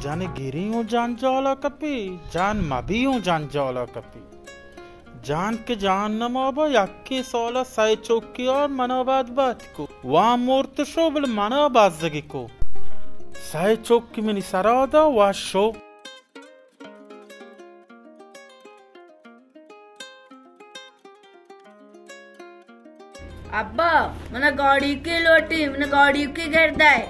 جن گری اوں جنجالا کپی، جن مبی اوں جنجالا کپی۔ جان کہ جہنما با، یکیں سالا سئے چوکی آر منا بدبخت کو۔ وا مرت شو، بل منا بزگی کو۔ سئے چوکی منی سرا دا و شو۔ ابا، منا گاڑی کی لوٹی، منا گاڑی کی گردائے۔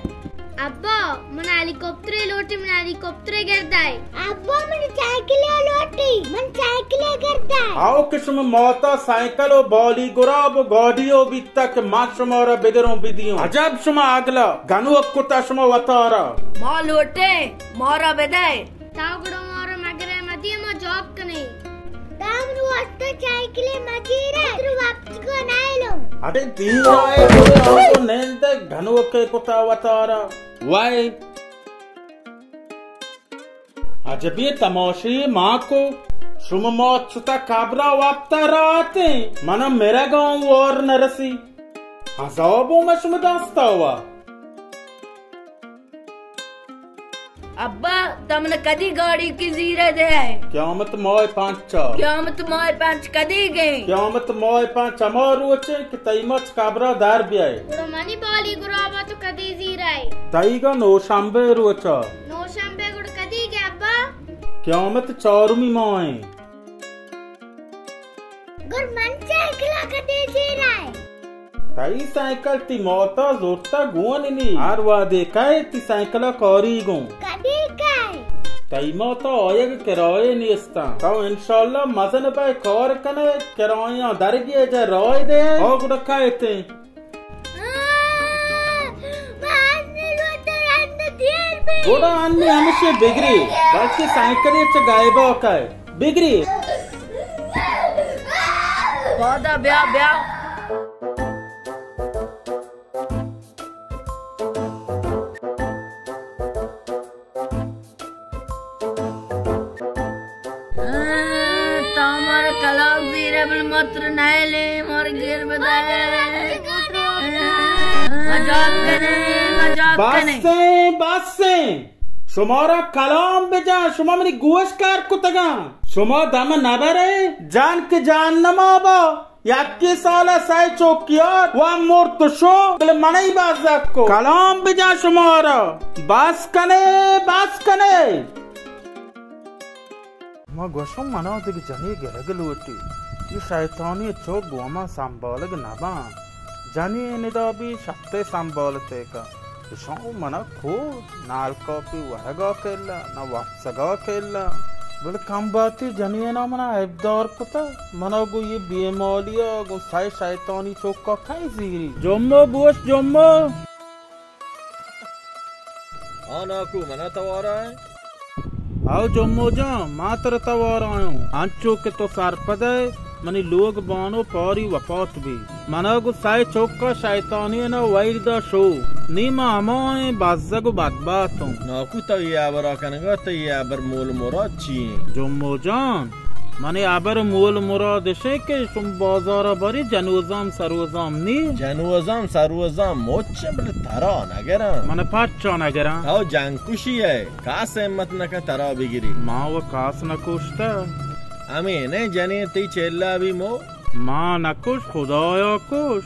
ابا، منا ہیلی کاپٹرے لوٹی، منا ہیلی کاپٹرے گردائے۔ ابا، منا سائیکلے لوٹی، من سائیکلے گردائے۔ آؤ کہ شما ماتا سائیکل و بالی گراب و گاڑی و بیتا کہ ما شما را بگروں بدیوں۔ عجب شما اگلا، گنوک کتا شما وتارا۔ ما لوٹے، مارا بدائے۔ تا گڑا مارا مگرے مدی، ما جواب کنے۔ تا من واسطہ سائیکلے مجیرے، تر واپس کو نائلو۔ اڑے دیر آئے، گڑے آنگو نیندے گنوکے کتا وتارا۔ وائے۔ عجبی تماشے ما کو، شما مات شتا قبرا وپتا راتیں، منا مرگاں وار نرسی۔ عذابوں ما شما دستا وا۔ ابا، تمن کدی گاڑی کی زیرہ دے؟ قیامت ماہ پنچا۔ قیامت ماہ پنچ کدی گئے؟ قیامت ماہ پنچ ہما روچے کہ تئی مچ قبرا در بیائے۔ گڑا منی بالی گرابا تو کدی زیرائے؟ تئیگا نوشنبے روچا۔ نوشنبے گڑا کدی گئے ابا؟ قیامت چارمی ماہیں۔ گر من سائیکل کدی زیرائے؟ تئی سائیکل تی ماتا زورتا گون نی۔ ہر وہدے کئے تی سائیکل کاری گون۔ کدی کئے؟ تئی ماتا آیگ کرائے نیستاں۔ تو انشاءاللہ مزن بئے کار کنے، کرایاں درگیجے رائے دے۔ آ گڑا کئے تے؟ گڑا انی ہمشے بگری، بلکہ سائیکلے چہ گائبا کئے۔ بگری۔ پادا بیا، بیا۔ ہاں، تا مارا کلام زیرے بل متر نائلے، مار گیر بدائے۔ مجاک کنے، مجاک کنے۔ بسیں، بسیں۔ شمارا کلام بجا، شما منی گوش کار کتگاں۔ شما دم نبرے، جان کہ جہنما با۔ یکے سال ء سئے چوکیات و مرت شو، بلے منی بزگ کو۔ کلام بجا شمارا۔ بس کنے، بس کنے۔ ما گوشم منا دگہ جنے گرگ لوٹی۔ یہ شیطانی چوک گوما سنبالگ نباں۔ جنین ادا بی شپتے سنبالتے کا۔ اشاں منا کو نالکاپی ورگا کلا، نہ وپسگا کلا۔ بلے کم باتی جنینا منا عیبدار کتا۔ منا گو یہ بے مالیا گو سئے شیطانی چوکا کئی زیری۔ جمو بوش جمو۔ آ ناکو منا توارا ہے۔ او جمو جان، ما ترا توار آیاں۔ انچو کہ تو سرپد ئے، منی لوگ بانو پاری وپات بی۔ منا گو سئے چوکا شیطانی نا ویل دا شو۔ نی ما ہمائیں بزگ و بدبہت اوں۔ ناکو تو یہ ہبرا کنگا، تو یہ ہبر مول مراد چی ایں؟ جمو جان، منی ہبر مول مراد اشیں کہ شم بازارا بری جنوزام سروزام نی؟ جنوزام سروزام مچ بلے ترا نگراں۔ من پچا نگراں۔ تو جنگ کشی ئے۔ کاس ہمت نہ کن ترا بگری۔ ما و کاس نہ کشتہ۔ ہمے نہ جنین تئی چیلا بی مو۔ ما نہ کش، خدایا کش۔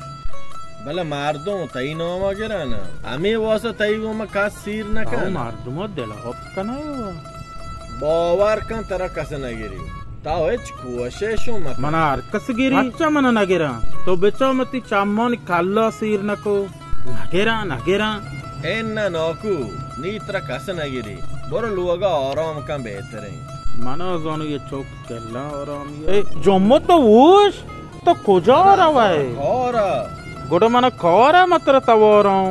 بلے مردم تئی نام گرن۔ ہمے واسطہ تئی گوما کاس سیر نہ او کن۔ مردم دل ہپ کنے و۔ باور کن ترا کس نہ گری۔ تا ہچ کوشش مکن۔ منا ہر کس گری۔ اچھا منا نہ گراں۔ تو بچا متی چمانی کلا سیر نہ کو۔ نگراں، نگراں۔ اے نہ ناکو، نی ترا کس نگری۔ برو لوگا آرام کن بہتریں۔ منا زانو یہ چوک کلا آرامی۔ اے جمو تو ہوش، تو کجا روئے؟ کارا۔ گڑا منا کارا متر تواراں۔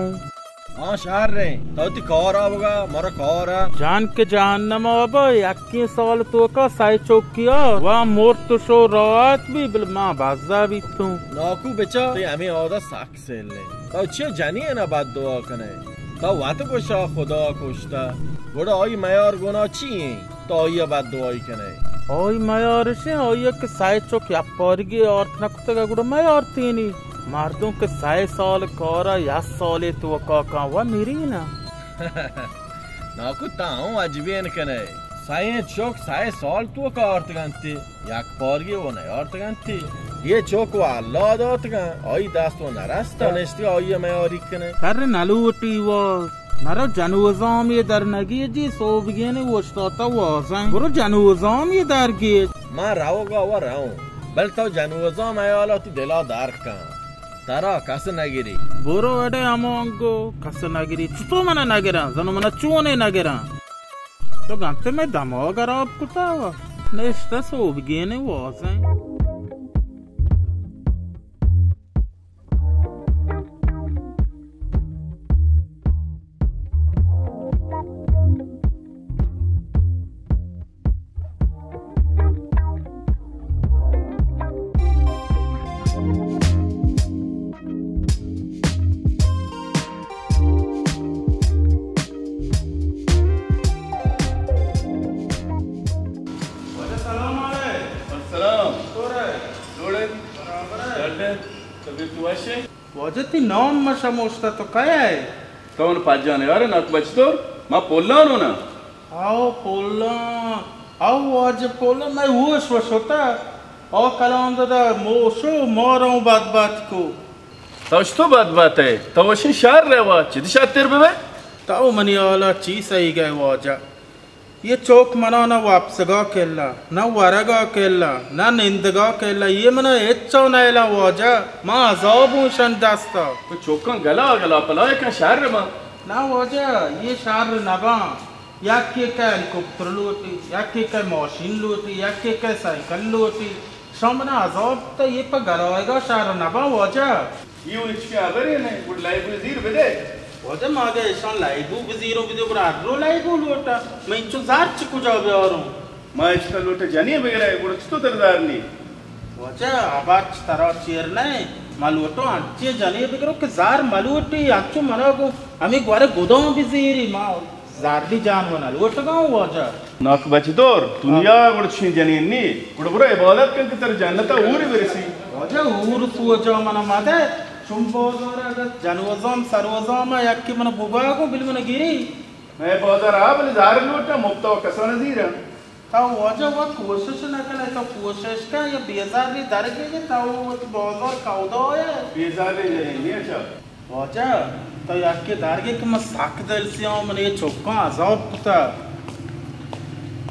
ہاں شر رے، تو تی کارا بگا، مرا کارا۔ جان کے جہنم آبا، یکی سال تو کا سائے چوکیا، وا مرت شو رات بھی بل ما بازا بھی تو۔ ناکو بچا، تی ہمیں آدھا سک سیل لیں۔ تو چیا جنین ء بد دعا کنے؟ تو وت گوشا خدا کشتہ، گڑا آئی میار گناہ چی ایں؟ تو آئی ء بد دعائی کنے؟ آئی میار اشیں، آئی ء کہ سئے چک یپارگی آرت نہ کتگ ء گڑا میارتینی۔ مردم کہ سئے سال کارا یک سالے توکا کن و مری نا۔ آکو تا ہوں عجبین کنے۔ سائیں چوک سائے سال تو کارتگنتی، یک پارگی و نیارتگنتی۔ یہ چوک و اللہ داتگن، آئی دست و نرست نشتی آئی میاری کنے۔ سر نلوٹی واز، مرا جنوزام یہ در نگیجی، صوبگین وشتاتا وازن۔ برو جنوزام یہ در گیج۔ من روگا و رہوں، بل تو جنوزام ایالا تو دلا در کن۔ ترا کس نگری۔ برو اڑے ہمانگو، کس نگری۔ چطور منا نگرن؟ زنو منا چونے نگرن؟ تو گنتے میں دماغ خراب کتا و نشتہ سوبگین وازن۔ واجہ سلام علیک۔ السلام۔ چطور ئے؟ جوڑ ئے؟ برابر ئے؟ ڈاکٹر، طبیعت وش ئے؟ واجہ تئی نام ما شموشتہ، تو کئے ئے؟ تو من پجان یار ناک بچتور، ما پولان ہونا۔ آو پولان، آو واجہ پولان، مئے ہوش وش ہوتا۔ او کلام دادا موشو ماروں بد بد کو۔ تو اشتو بد بد ئے، تو وشیں شر رہوا، چدی شتر ببے؟ تو منی حالا چی سہی گئے واجہ؟ یہ چوک منا نہ وپسگا کلا، نہ ورگا کلا، نہ نندگا کلا، یہ منا ہچو نیلا واجہ، ما عذاب ہوں شن دستا۔ تو چوکاں گلا گلا پلائے کن شر ما۔ نہ واجہ، یہ شر نباں۔ یکے کہ ہیلیکاپٹر لوٹی، یکے کہ ماشین لوٹی، یکے کہ سائیکل لوٹی۔ شما منا عذاب تا، یہ پہ گلائیگا شر نباں واجہ۔ یہ ہچ کہ ہبرے نہ، گڑا لیبو زیر بدے۔ واجہ ما اگہ اشان لیبو بزیروں بدے، گڑا ہر رو لیبو لوٹا۔ من انچو زر چہ کجا بیاروں؟ ما اشکا لوٹا جنی بگرے، گڑا چتو تر زر نی؟ واجہ ہبر چہ ترا چیر نہ، ما لوٹوں انچیں جنی بگروں کہ زر ملوٹی، انچو منا گو ہمیں گورے گداں بزیری ما۔ زردی جان و نہ لوٹگاں واجہ۔ ناک بچ دور، دنیا گڑا چشیں جنین نی۔ گڑا برو عبادت کن کہ تر جنتا اوری برسی۔ واجہ اور سوجا منا مدے۔ چون بازار اگر جنوزام سروزام یکی من بگا گو بل من گیری۔ میں بازار آ بل زار لوٹا مفتا و کسا نزیرا۔ تو واجہ وت کوشش نہ کنے، تو کوشش کن یا بیزار نی درگے تو وت بازار کودا ہے۔ بیزار نی جنین نی اچھا۔ واجہ، تو یکے دارگے کہ من سک دل سیاہ، من یہ چکاں عذاب کتا۔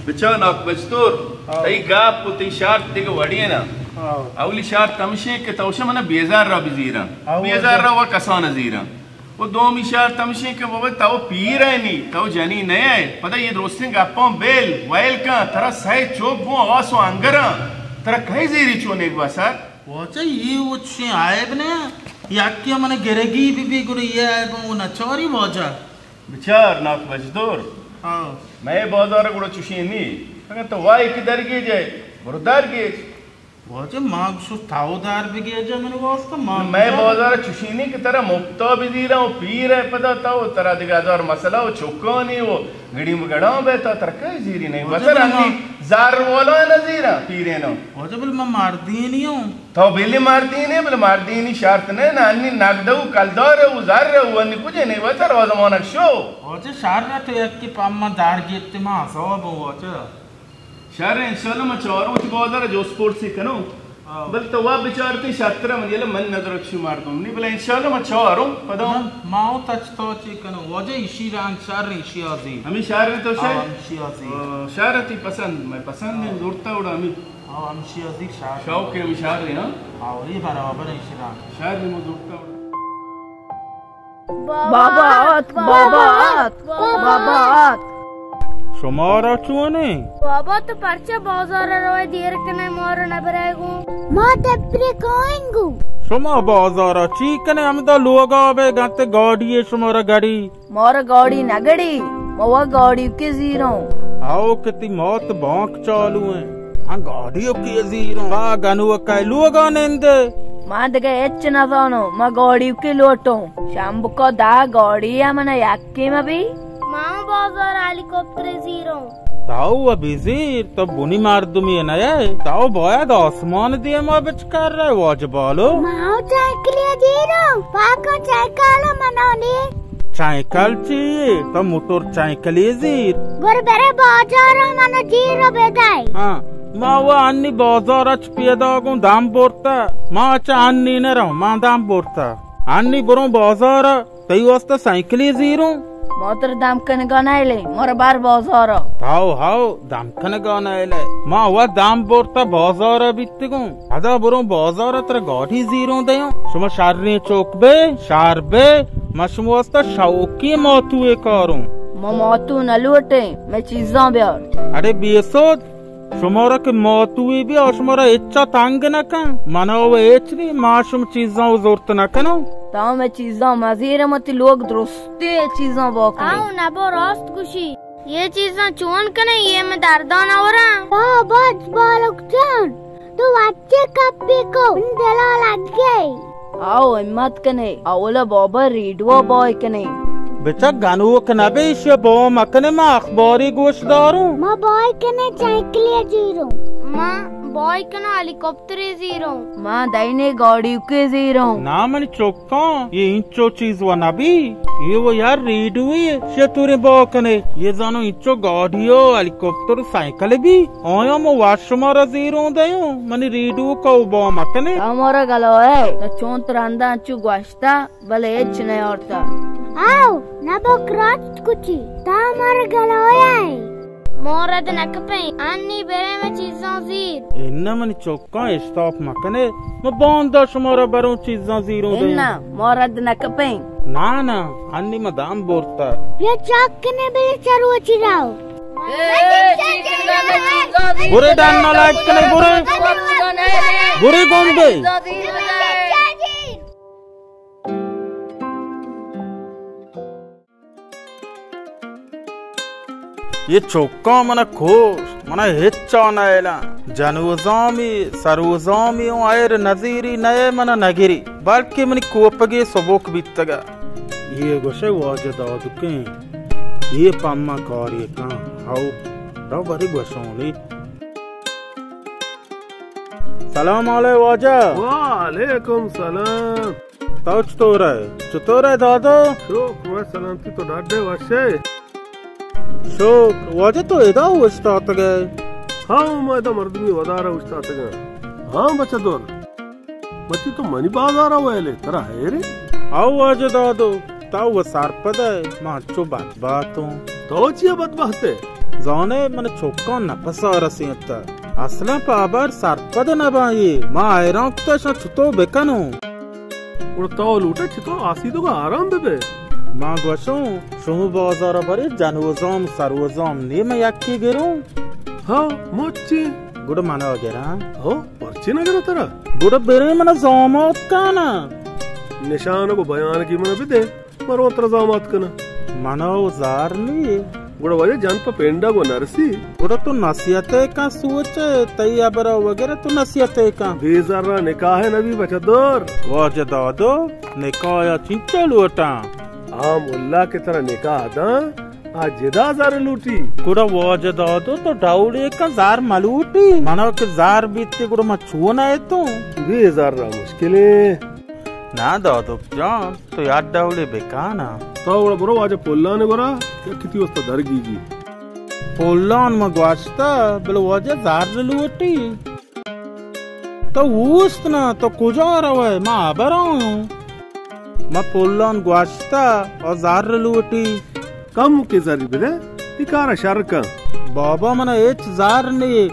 بچا ناک بچتور، ہاں۔ تئی گپ و تئی شرط دگہ وڑی نا۔ ہاں۔ اولی شرط ہمشی کہ تو شہ من بیزار را بزیرن۔ ہاں، بیزار واجہ۔ را و کسان زیرن۔ و دومی شرط ہمشی کہ بابا تو پیر ہے نی، تو جنی نہ ہے۔ پدا یہ درستیں گپاں بیل، ویل کن، ترا سہ چوک گوں آس و انگراں۔ ترا کئی زیری چون ایک بسر؟ واجہ، یہ وت چشیں عیب نہ، یکے من گرگی بی بی گڑا یہ عیب و نچاری واجہ۔ بچار ناک بچدور۔ ہاں۔ مئے بازار گڑا چشیں نی۔ اگر تو وائی کہ درگیج ئے، برو درگیج۔ واجہ، ما گشو تاو دار بگیج ئے من واسطہ، ما مئے بازار چشیں نی کہ ترا مفتا بزیراں و پیر ئے پدا تو، ترا دگہ ہزار مسئلہ و چکانی و گڑی گڑاں بے تو ترا کئی زیری نہ۔ واجہ، بسر بل ما انی زر والا نہ زیراں پیرینو۔ واجہ، بل ما مردینی ہوں۔ تو بلی مردینے، بل مردینی شرط نہ، نہ انی نقد و کلدار و زر و انی کجے نہ، بسر آزمانک شو۔ واجہ، شر تو یکی پما دار گیت ما حساب واجہ۔ شر انشاءاللہ ما چاروں وتی بازار جوس پورسی کنوں۔ ہاں۔ بل تو وا بچارتے شتر من یلا من نظر چی مردم نی، بل انشاءاللہ ما چاروں پدا۔ ما، ما تچ تو چی کنوں؟ واجہ، ایشی ران شر، ایشی آزی۔ ہمی شر تو شے؟ ہاں، ہمشی آزی۔ آ، شر تی پسند، میں پسند ہیں، ہاں۔ زورتا اڑا ہمی۔ ہاں، ہمشی آزی شر۔ شوق ہے ہمی شر ہے، ہاں؟ ہاں، یہ برابر ہے ایشی ران۔ شر ہے، میں زورتا اڑا۔ بابا آتک، بابا آتک، بابا آتک۔ شمارا چون انت؟ بابا، تو پرچا بازار ء روئے، دیر کنئے، مارا نہ برئے گوں؟ ما تپری کائیں گوں۔ شما بازار ء چی کنئے؟ ہمدا لوگا بے گنت گاڑی ء شمارا گڑی۔ مارا گاڑی نہ گڑی، ما وا گاڑی کے زیروں۔ آؤ کہ تی موت بانک چالو ہیں۔ ہاں، گاڑیوکی زیروں۔ آ گنوکئے لوگا نندے۔ ما دگہ ہچ نزانوں، ما گاڑیوکی لوٹوں۔ شمبکا دا گاڑی ء من یکی مبی۔ ما بازار ہیلی کاپٹر زیروں۔ تاو و بزیر، تو بنی مردمی نئے۔ تاو باید آسمان دیما بچکر رہے واجہ بالو۔ ما سائیکلی زیروں، پاکا سائیکل منانی۔ سائیکل چی؟ تو موٹر سائیکلی زیر۔ گر برے بازار من زیر بدای۔ ہاں، ما و انی بازار چ پیدا گوں دم برتا۔ ما چہ انی نہ رو، ما دم برتا۔ انی بروں بازار، تئی واسطہ سائیکلی زیروں۔ ما تر دم کنگا نہ لیں، مر بر بازار۔ ہاو، ہاو، دم کنگا نئیلئے۔ ما وت دم برتہ بازارا بیتگوں۔ ادا بروں بازارا ترا گاڑی زیروں دیوں۔ شما شریں چک بے، شر بے، ما شما واسطہ شوقی ماتوے کاروں۔ ما ماتو نہ لوٹیں، مئے چیزاں بیار۔ اڑے بے سود، شمارا کہ ماتوے بی آ شمارا ہچا تنگ نہ کن۔ منا و ہچ بی، ما شما چیزاں و زرت نہ کنوں۔ تا مئے چیزاں مزیر، متی لوگ درستی چیزاں باکنے۔ آؤ نبو راست گوشی۔ یہ چیزاں چون کنے، یہ میں دردان آوراں۔ تو بچ بالک جان، تو وچے کپی کو، من دلا لگ گئی۔ آؤ ہمت کنے، اولا بابا ریڈوا بوائے کنے۔ بچا گنوک نبے، ایشی بو مکنے، ما اخباری گوش داروں۔ ما بوائے کنے چائکلے زیروں۔ ما بوائے کنے ہیلی کاپٹر ترے زیروں۔ ما دائنے گاڑی کے زیروں۔ نا منی چکاں، یہ انچو چیز و نبی۔ یہ و یار ریڈوی، شتوریں با کنے۔ یہ زانو انچو گاڑی و ہیلی کاپٹر و سائیکل بی۔ آیا ما وش شمارا زیروں دیوں۔ منی ریڈو کا و با مکنے۔ ہمارا گلو ہے، تو چون ترندہ چو گوشتا۔ بلے ہچ نیارتا۔ آؤ، نبک راست کچی، تا مر گلویا ہے۔ مورد نکپیں، انی برے میں چیزاں زیر۔ انہ منی چکاں اشتاپ مکنے، میں باندا شمارا بروں چیزاں زیروں دے۔ انہ مورد نکپیں۔ نا نا، انی میں دام بورتا۔ یہ چاک کنے بلے چروچی راو۔ برے ڈان نہ لائک کنے برے۔ برے گم بے۔ یہ چوکاں منا کوش، منا ہچا نہ ایلاں۔ جنوزامی، سروزامی اوں ایر نظیری نئے منا نگری، بلکہ منی کوپگے سبک بیتگا۔ یہ گوشے واجہ دادکیں، یہ پما کاری کن، ہاؤ، رو بری گوشونی۔ سلام علیہ واجہ۔ وعلیکم سلام۔ تو چطور ئے؟ چطور ئے دادو؟ شکر و سلامتی، تو ڈاڈے وشے؟ شکر، واجہ تو ادا اوشتاتگ ئے؟ ہاں، ما ادا مردمی ودارا اوشتاتگاں۔ ہاں بچہ دور، بچی تو منی بازارا ویلے، ترا حیرے؟ او واجہ دادو، تو و سرپد ئے، ما چو بدبہت اوں۔ تو چیا بدبہت ئے؟ زانے من چکاں نپسا رسینتہ۔ اصلاً پہ ہبر سرپد نہ باں اے۔ ما حیران کتہ اشاں چتو بکنوں۔ گڑا تو لوٹئے چتو آسیدگا آرام ببئے؟ ما گوشوں، شما بازارا برے جنوزام سروزام نی من یکی گروں؟ ہاں، مچی۔ گڑا منا گراں؟ ہو، پرچی نہ گراں ترا؟ گڑا برے منا زامات کانا۔ نشان و بیان کی منا بدے۔ مرو ترا زامات کناں۔ منا و زار نی۔ گڑا واجہ جان پہ پنڈا گو نرسی۔ گڑا تو نصیحت کن سوچ، تئی ہبرا وغیرہ تو نصیحت کن۔ بے زرا نکاح نبی بچہ دور۔ واجہ دادو، نکاح چنچو لوٹاں؟ آ ملا کہ ترا نکاح داں، آ جدا زر لوٹی۔ گڑا واجہ دادو تو ڈولی کن زر ملوٹی۔ منا کہ زر بیتی گڑا ما چون ایتوں؟ بے زرا مشکلیں۔ نا دادک جان، تو یاد ڈولے بکانا۔ تو گڑا برو واجہ پلان گورا، یکی تی واسطہ درگیگی۔ پلان ما گواشتا، بلے واجہ زر لوٹی۔ تو اوشت نا، تو کجا روئے؟ ما ہبرا اوں۔ ما پلان گواشتا، او زر لوٹی۔ کم کے زری بدے، تی کارا شر کن۔ بابا منا ہچ زر نی۔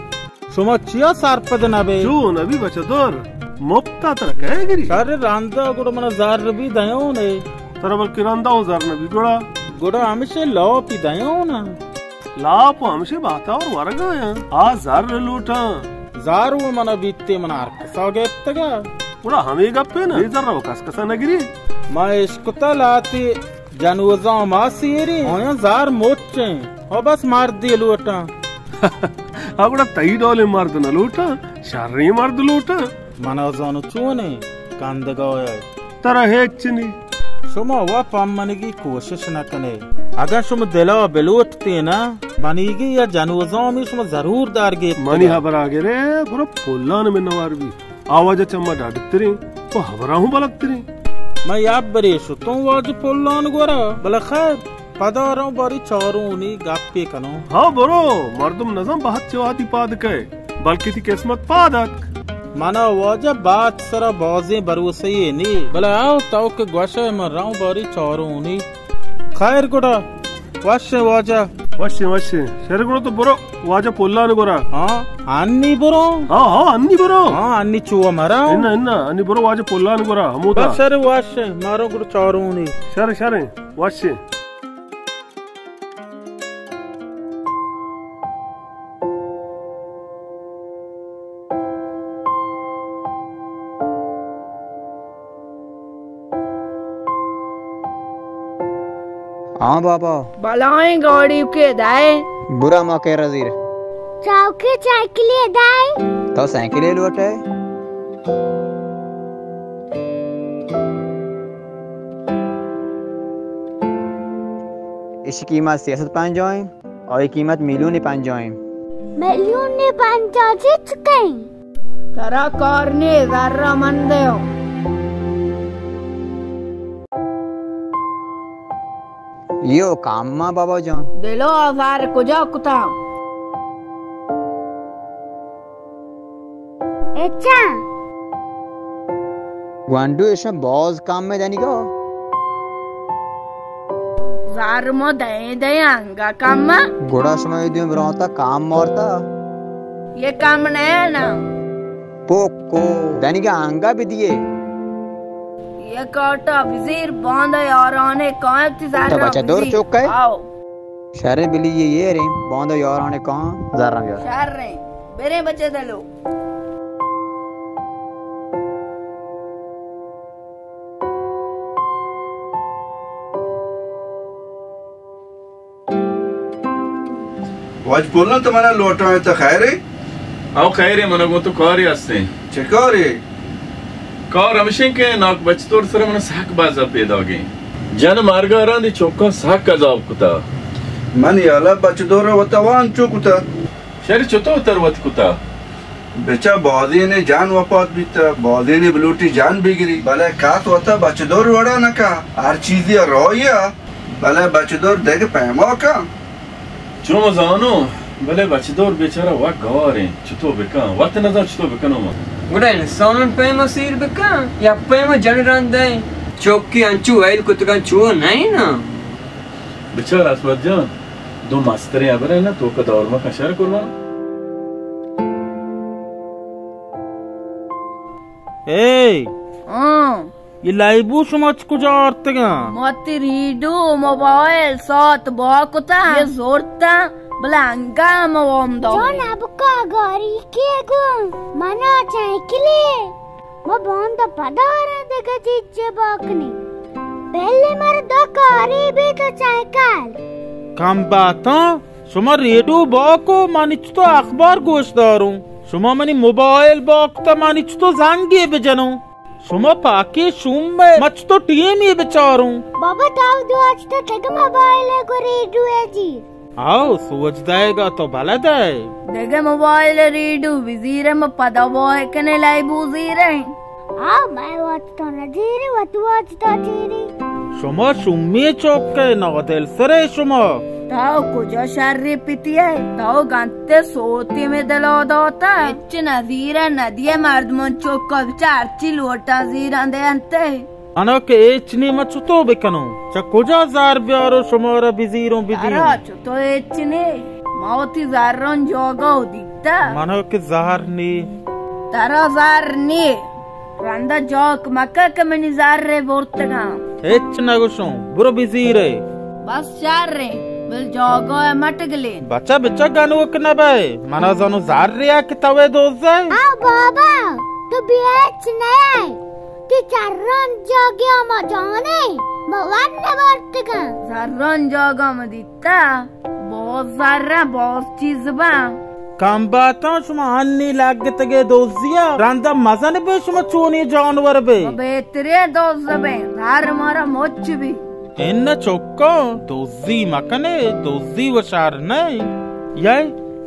شما چیا سرپد نبے؟ چو نبی بچہ دور، مپتا ترا کئے گری؟ شر رندا گڑا منا زر بی دیون اے۔ ترا بلکہ رندا اوں زر نبی گڑا؟ گڑا ہمشے لاپی دیون۔ لاپ ہمشے باتاور ورگا یاں۔ آ زر لوٹاں۔ زر و منا بیتے منا ہر کسا گپتگا۔ گڑا ہمے گپے نا، بے زر و کس کسا نگری۔ ما اشکتا لاتی جنوزام آ سیری، آیاں زار مچیں۔ او بس مردی لوٹاں۔ آ گڑا تئی ڈولیں مرد نہ لوٹاں، شریں مرد لوٹاں۔ منا زانو چونیں کندگا ئے۔ ترا ہچ نی۔ شما وا پمنگی کوشش نہ کنے۔ اگاں شما دلا بلوٹتے نا، منیگی یا جنوزامی شما ضرور دار گیت۔ منی خبر آگرے، برو پلان منوار بی۔ آ واجہ چما ڈاڈتریں و ہبراں ہوں بلدتریں۔ من یک برے شتوں واجہ پلان گورا، بلے خیر، پدا روں باری چارونی گپے کنوں۔ ہاں برو، مردم نزان بہت چہ وہدی پاد کئے، بلکہ تئی قسمت پاد اتک۔ منا واجہ بات سرا بازیں بھروسہ یے نی، بلے آؤ تو کہ گوشے من روں باری چارونی۔ خیر گڑا، وشیں واجہ۔ وشیں، وشیں۔ شر گڑا تو برو واجہ پلان گورا۔ ہاں، انی برو۔ ہاں، ہاں، انی برو۔ ہاں، انی چو مرا۔ انا، انا، انی برو واجہ پلان گورا، ہمودا۔ بس شر وشیں، مارو گڑا چارونی۔ شر، شر، وشیں۔ ہاں بابا۔ بلائیں گاڑی کے دائے۔ برا ما کہہ رزیر۔ چاوکے سائیکلے دائے۔ تو سائیکلے لوٹے؟ اشی قیمت سیاست پنجاہیں۔ آئی قیمت میلیون پنجاہ ایں۔ میلیون پنجاہ چی چکیں؟ ترا کار نے، زرا من دیو۔ یو کام ما بابا جان۔ دلو آ زر کجا کتا؟ اچا۔ گوانڈو ایشاں باز کم دنیگا۔ زر ما دئیں دئیں انگا کم۔ گڑا شما اے دوئیں برانتا کام مارتا؟ یہ کم نہ نا۔ پوکو دنیگا انگا بدیے۔ یہ کاٹا بزیر باندا یارانے کائیں تی زر تو بچہ دور بزیر۔ چوک ہے؟ آؤ۔ شریں بلی یہ، یہ ریں، باندا یارانے کائیں زر بیار۔ شریں، بریں بچے دلو۔ واجہ پلان تو منا لوٹائیں، تو خیرے؟ او خیرے، منا گوں تو کارے ہستیں۔ چہ کارے؟ کار ہمشیں کہ ناک بچتور سر منا سک بازا پیداگیں۔ جن مارگا راندی چوکاں سک عذاب کتا۔ من یالا بچدور وتوان چو کتا۔ شری چتو تر وت کتا؟ بچا بازینے جان وپات بیتا، بازینے بلوٹی جان بگری، بلے کات وتا بچدور وڑا نکا، ہر چیزی رویا، بلے بچدور دگ پیما کا۔ چو زانو، بلے بچدور بیچارہ وا گاریں، چتو بکن، وت نزان چتو بکنو ما۔ گڑا انسان پیما سیر بکن، یا پیما جن رندے، چوکی انچو ویل کتگان چو نہیں نا۔ بچار اسمت جان، دو مستریں ہبر ہے نا، تو کا دور ما کشر کرنا۔ اے! ہاں۔ یہ لائبو شما چ کجا آرتگاں؟ ما تی ریڈو، موبائل، سات با کتا، یہ زورتا، بلے انگا ما وام دا۔ چون ابکا گاری کے گو، منا چائکلے۔ ما باندا پداریں دگہ چیزے باکنی۔ پہلے مر دو کاری بیت چائیکل۔ کم باتاں، شما ریڈو باکو، من چتو اخبار گوش داروں۔ شما منی موبائل باکتا، من چتو زنگے بجنوں۔ شما پاکی شوم میں، من چتو ٹیمی بچاروں۔ بابا تاو دو آج تو تک موبائل کو ریڈو ہے جی۔ آؤ، سوج دائے گا تو بلد ہے۔ دگہ موبائل ریڈو بزیرے، ما پدا بوائے کنے لائبو زیرے۔ آؤ، میں وقت تو نہ زیرے، وقت وقت تو زیرے۔ شما شمی چوک کے نادل سرے شما۔ تاو کجا شر پتی ہے؟ تاو گنتے سوتی میں دلو داتا۔ اچ نہ زیرے نہ دیے مردمون چوک کا بچار چی لوٹا زیران دے انتے۔ منا کہ ہچ نی، من چتو بکنوں؟ چہ کجا زر بیارو شمارا بزیروں بدیوں؟ ترا چتو ہچ نی؟ ما وتی زران جاگا و دیتا۔ منا کہ زر نی۔ ترا زر نی؟ رندا جاک مکہ کہ منی زر برتگاں۔ ہچ نگوشوں، برو بزیرے۔ بس شریں، بل جاگا مٹ گلین۔ بچا بچا گنوک نبے، منا زانو زر ریا کہ توے دوزے۔ آ بابا، تو بیا ہچ نیائے۔ تی چران جاگیا ما جانے، ما ور نبرتگاں۔ زران جاگا ما دیتا، باز زر باز چیز با۔ کم باتاں شما انی لگتگے دوزیا، رندا مزن بے شما چونی جانور بے۔ ما بہترے دوز بے، زر مارا مچ بی۔ ان چکاں دزی مکنے، دزی و شر نئے۔ یے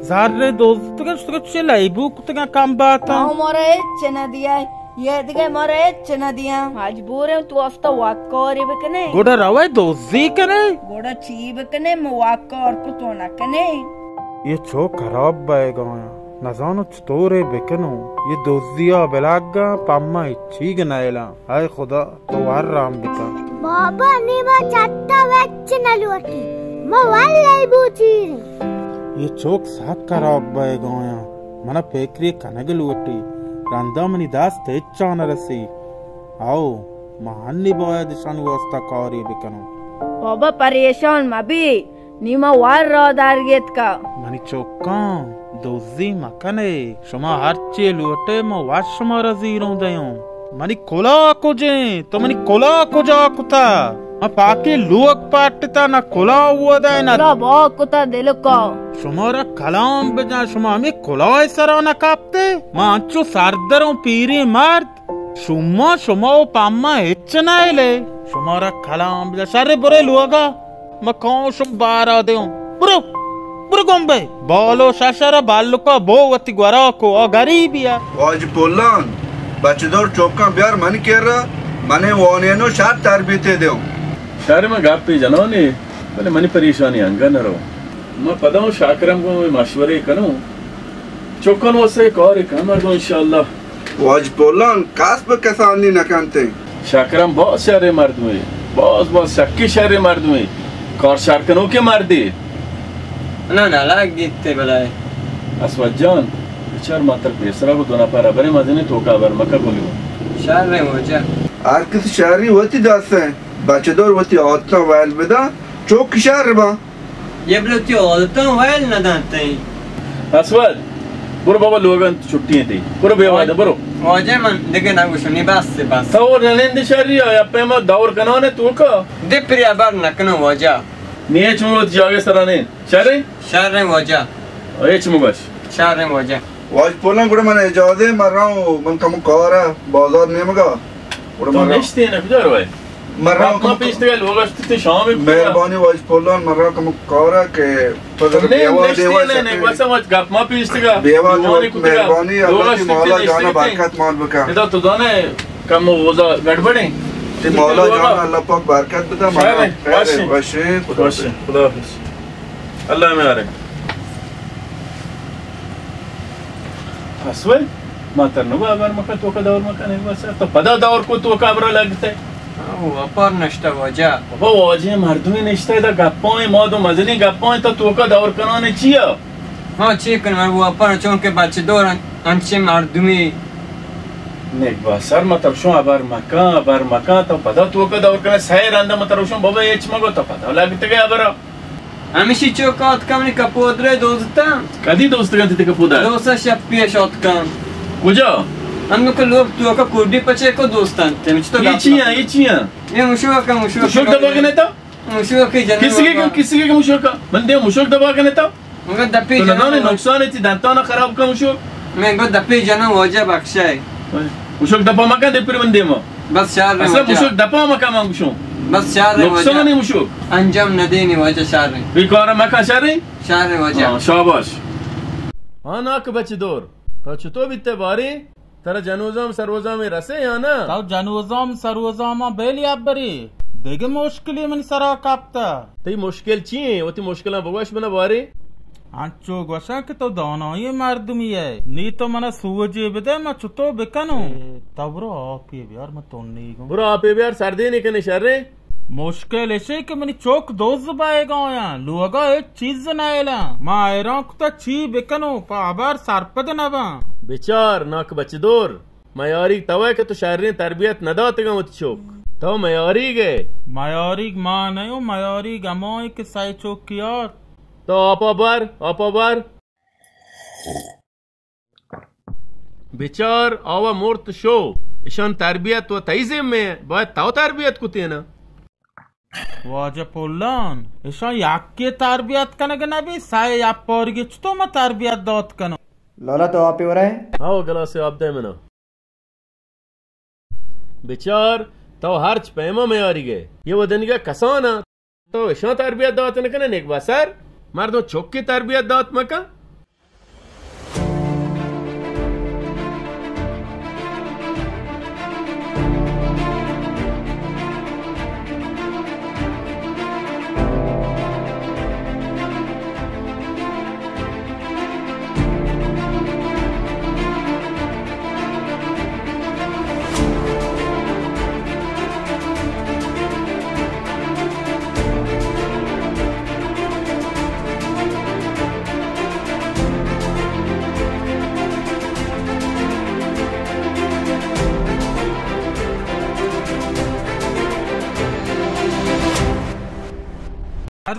زر دزتگن شتگن چے لئیبو کتگن کم باتاں۔ تو مارا ہچ نہ دیائے، یہ دگہ مارا ہچ نہ دیاں۔ مجبور ایں تو واسطہ وت کارے بکنے۔ گڑا روئے دزی کنے؟ گڑا چی بکنے؟ ما وت کار کو تو نہ کنے۔ یہ چوک خراب بئیگا ایں۔ نزانو چطورے بکنوں۔ یہ دزیا بلگا پما ہچی گنیلاں۔ اے خدا، تو ور رحم بکن۔ بابا، نی ما چٹا وچ نہ لوٹی۔ ما ولے بوچیریں۔ یہ چوک سک خراب بئیگا ایں۔ منا فکرے کنگ لوٹی۔ رندا منی دست ہچا نہ رسی۔ او، ما ہنی باید اشانی واسطہ کارے بکنوں۔ بابا، پریشان مبی۔ نی ما ور را در گیتکا۔ منی چکاں، دزی مکنے۔ شما ہرچی لوٹے، ما وت شمارا زیروں دیوں۔ منی کلاہ کجیں؟ تو منی کلاہ کجا کتا؟ ما پاکیں لوگ پٹتا، نہ کلاہ اودا نہ۔ کلاہ با کتا دلکا۔ شمارا کلام بجاں، شما ہمے کلاہ سرا نہ کپتے؟ ما انچو سردروں پیریں مرد۔ شما، شما و پما ہچ نہ ایلے۔ شمارا کلام بجا۔ شر برے لوگا۔ ما کاؤں شم بارا دیوں۔ برو، برو گم بے۔ بالو ششر بالکا بو وتی گورا کو آ غریبی ہے۔ واج پولان، بچہ دور چوکاں بیار من کرا، من وانینو شر تربیتے دیوں۔ شر من گپی جنانی، بلے منی پریشانی انگا نہ رو۔ ما پدا ہوں شاکرم گوں مشورے کنوں۔ چکن واسطہ کار کن مردم انشاءاللہ۔ واج پولان کسب کسانی نکنتے۔ شاکرم باز شر مردمے، باز باز سکی شر مردمے، کار شر کنوکے مردے۔ نہ، نہ، لگ گیتے بلائے۔ اسود جان، بچار ما تر پیسرا کو دو نفر برے مزنی توکا بر مکہ گولیو۔ شر واجہ۔ ہر کس شری وتی دست ہے، بچہ دور وتی عادتاں ویل بدا، چوک شر با۔ یہ بلوتی عادتاں ویل نہ دانتے۔ اسود، برو بابا، لوگان چھٹی ہیں تی۔ برو بے وعدہ، برو۔ واجہ من دگہ نہ گوشنی، بس سے بس۔ تو ننند شری یا پیما دور کنانے تو کا؟ دے پری ابر نکنو واجہ۔ نیچ موت جاگے سرانے۔ شریں؟ شریں واجہ۔ ہچ مگوش۔ شریں واجہ۔ واج پولان گڑا من اجازے، من راؤں، من کمو کار ہے، بازار نیمگا۔ گڑا تو من راؤں۔ نشتے نہ کجا روئے؟ من راؤں کمو۔ پیش تگا لوگا شتے شام۔ مہربانی واج پولان، من راؤں کمو کار ہے کہ پدر بیوا دیوا نشتے نہ، بس مت گپ ما پیش تگا۔ بیوا دیوا مہربانی، اللہ تی مولا جانا برکت مان بکا۔ ادا تو دانے کم وزا گڑبڑیں۔ تی مولا جانا اللہ پاک برکت بدا۔ شریں، وشیں۔ وشیں، خدا حافظ۔ اللہ میارے۔ اسود، ما تر نگو ابر مکن، توکا دور مکن، ایک بار سر۔ تو پدا دور کو توکا ابرا لگتے۔ ہاں، وہ اپار نشتا واجہ۔ بابا واجہ مردمی نشتا، دا گپاں، ما دو مزنی گپاں، تو توکا دور کنانے چیا؟ ہاں، چی کن، من وہ اپار چون کہ بچہ دور ان-، انچے مردمی۔ نیک با سر، ما تر شون ابر مکن، ابر مکن، تو پدا توکا دور کنے، سہ رندا ما تر شون بابا ہچ مگو، تو پدا لگتے گئے ابرا۔ ہمیشی چوک آتکاں، منی کپودرے دوزتاں۔ کدی دوزتگاں تئی کپودر؟ دو سہ شپ پیش آتکاں۔ کجا؟ ہمے کہ لوگ توکا کوڈی پچے کو دوستاں۔ تم چطور یہ چی ہیں؟ یہ چی ہیں؟ یہ مشوک ہے، مشوک۔ مشوک دبا کنے تا؟ مشوک جنن کسی کے، بابا۔ کسی کے مشوک؟ من دے مشوک دبا کنے تا؟ مگر دپی تو جنن ندانے بابا۔ نقصان ہے، تی دنتانا خراب کن مشوک۔ میں گو دپی جنن واجہ بخشائے۔ مشوک دپا مکن دے پر من دیما۔ بس شر اصلا واجہ۔ مشوک دپا مکن من گوشوں۔ بس شر واجہ۔ نقصان ہے مشوک۔ انجام ندینی واجہ شر۔ یہ کارا مکن شر۔ شر واجہ۔ ہاں، شاباش۔ ہاں، ناک بچ دور۔ تو چطور بیتے باری؟ ترا جنوزام سروزام رسے یا نا؟ تو جنوزام سروزام بیلی ابری۔ دیگه مشکلی منی سرا کپتا۔ تئی مشکل چی ہیں؟ وتی مشکلاں بگوش بنا باری۔ انچو گوشاں کہ تو دانائی مردمی ئے، نی تو منا سوجے بدے، ما چطو بکنوں؟ اے۔ تو برو آپی بیار، ما تنیگوں۔ برو آپی بیار، سردی نی کنے شرے۔ مشکل اشے کہ منی چوک دوز بایگا آیاں، لوگا ہچ چیز نہ ایلاں۔ ما حیران کتا چی بکنوں، پہ ہبر سرپد نباں۔ بچار ناک بچ دور، میاریگ توئے کہ تو شریں تربیت نداتگاں وتی چوک۔ تو میاریگ ئے۔ میاریگ ما نہ اوں، میاریگ ہمائیں کہ سئے چوکی آرت۔ تو آپا بر، آپا بر۔ بچار، آوا مرت شو۔ اشان تربیت و تئی ذمہ، باید تو تربیت کتینا۔ واجہ پلان، اشان یکے تربیت کنگ نبی، سئے یپارگی چطور ما تربیت دات کنم؟ لالا تو آپی ورائے؟ آو گلاس آپ دے منا۔ بچار، تو ہرچ پیما میاریگ ئے۔ یہ ودنگا کسانا۔ تو اشاں تربیت دات نہ کنے، نیک بسر۔ مردم چکی تربیت دات مکن۔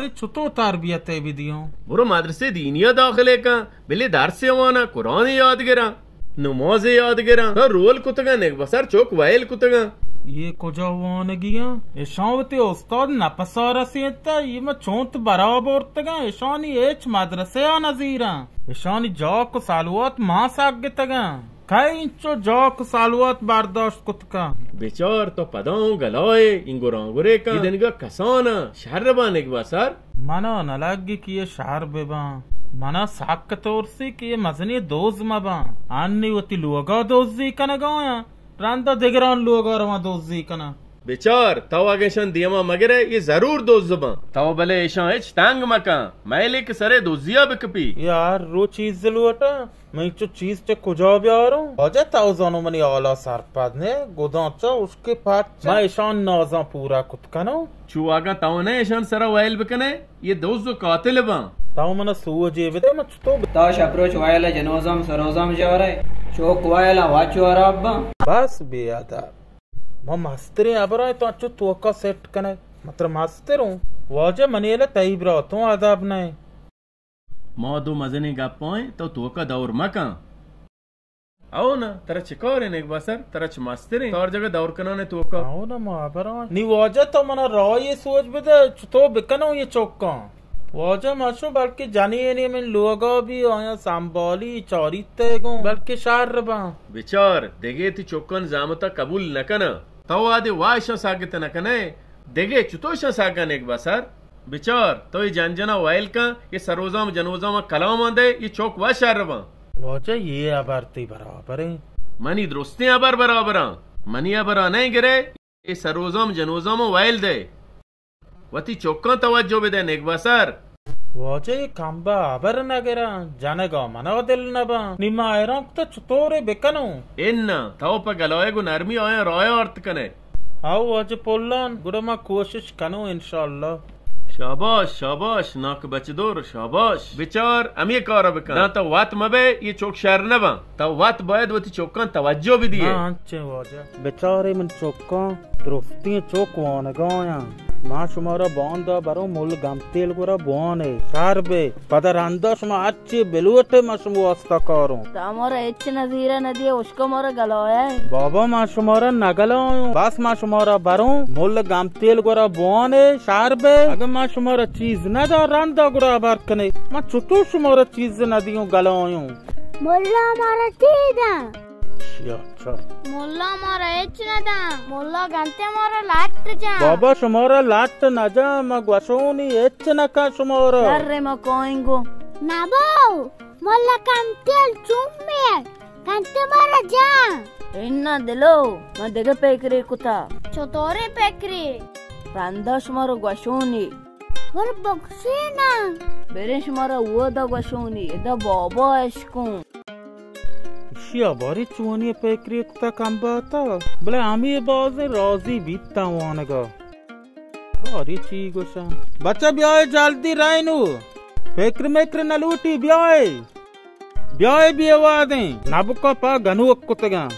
چتو تربیت ء بدیاں؟ برو مدرسے دینیا داخلے کن، بلے درسے واناں، قرآن یاد گراں، نماز یاد گراں۔ تو رول کتگاں، نگبسر چوک ویل کتگاں۔ یہ کجا وانگیاں؟ اشاں وتی استاد نپسا رسینتا، یہ ما چونت برا برتگاں، اشانی ہچ مدرسے آ نزیراں۔ اشانی جاک و سلوات ما سگتگاں۔ کئے اینچو جاک و سلوات برداشت کت کن؟ بچار تو پدا اوں گلائے، این گرانگرے کن۔ یہ دنگا کسانا شر بانگ بسر۔ منا نہ لگی کہ یہ شر بباں۔ منا سک ترسی کہ یہ مزنی دوز مباں۔ انی وتی لوگا دوزی کنگا آیاں، رندا دگران لوگا رواں دوزی کناں۔ بچار، تو اگہ اشان دیما مگرے، یہ ضرور دوز باں۔ تو بلے اشان ہچ تنگ مکن، مئے لیک سرے دوزیا بکپی۔ یہ ہر رو چیز لوٹاں۔ من چو چیز چہ کجا بیاروں؟ واجہ تو زانو منی حالا سرپد نے، گداں چہ اشکے پچ۔ من اشان نازاں پورا کت کنوں۔ چو اگاں تو نہ اشان سرا ویل بکنے، یہ دز و قاتل باں۔ تو منا سوجے بدے، من چتو ب-، تا شپروچ ویل جنوزم سروزم جارے، چوک ویل وچ وراب باں۔ بس بے ادب۔ ما مستریں ابرائیں تو چو توکا سیٹ کنے۔ مطلب مستروں۔ واجہ منیلہ تئی براتوں ادب نئے۔ ما دو مزنیں گپائیں، تو توکا دور مکن۔ او نا، ترا چہ کارے نگبسر، ترا چہ مستریں کار جگہ دور کنانے توکا۔ او نا، ما برا۔ نی واجہ تو منا راہی سوج بدے، چتو بکنوں یہ چکاں۔ واجہ مشو بلکہ جنینی من لوگا بھی آیا سنبالی چاریتے گوں، بلکہ شر باں۔ بچار، دگے تی چکان زامتا قبول نکناں۔ تو آدے واشاں ساگت نکنے، دگے چتوشاں ساگا نگبسر؟ بچار، تو اے جنجنا ویل کن، اے سروزام جنوزام کلام دے، اے چوک وا شر باں۔ واجہ، اے ہبر تئی برابر ایں۔ منی درستیں ہبر برابراں۔ منی ہبرا نئے گرے، اے سروزام جنوزام ویل دے۔ وتی چوکاں توجہ بدے نگبسر۔ واجہ، اے کمبا ہبر نگراں، جنگا منا دل نباں۔ نی ما حیران کتا چطورے بکنوں؟ اناں، تو پہ گلائے گو نرمی آیاں رایا آرت کنے۔ ہاو واجہ پلان، گڑا ما کوشش کنوں انشاءاللہ۔ شاباش، شاباش، ناک بچ دور، شاباش۔ بچار، ہمے کارا بکن۔ داں تو وت مبے، اے چوک شر نباں۔ تو وت باید وتی چوکاں توجہ بدیے۔ ہاں، انچیں واجہ۔ بچارے من چوکاں، درستیں چوک وانگایاں۔ ما شمارا باندا بروں مل گمتیل گورا بوانے۔ شر بے، پدا رندا شما چی بلوٹے ما شما واسطہ کاروں۔ تا مارا ہچ نظیرہ ندیے، اشکا مارا گلایا ہے۔ بابا، ما شمارا نگلایوں، بس ما شمارا بروں، مل گمتیل گورا بوانے، شر بے۔ اگہ ما شمارا چیز ندا، رندا گڑا ہبر کنے۔ ما چطور شمارا چیز ندیوں، گلایوں؟ ملا مارا چی داں؟ شیا، شیا۔ ملا مارا ہچ نداں۔ ملا گنتے مارا لٹ جاں۔ بابا، شمارا لٹ نجاں، ما گوشونی ہچ نکاں شمارا۔ شر ما کوئنگو۔ نبو، ملا کمتل چومے، کمتے مارا جاں۔ انا دلو، ما دگہ پیکرے کتا۔ چطورے پیکرے؟ رندا شمارا گوشونی۔ ور بکشینا۔ بریں شمارا اودا گوشونی، ادا بابا اشکوں۔ اشیا باری چونی پیکرے کتا کمباتا، بلے ہمے بازیں راضی بیتا وانگا۔ باری چی گوشاں؟ بچہ بیائے جلدی رائنو۔ فکر مکر نلوٹی، بیائے۔ بیائے بے وادیں۔ نبکا پا گنوک کتگاں۔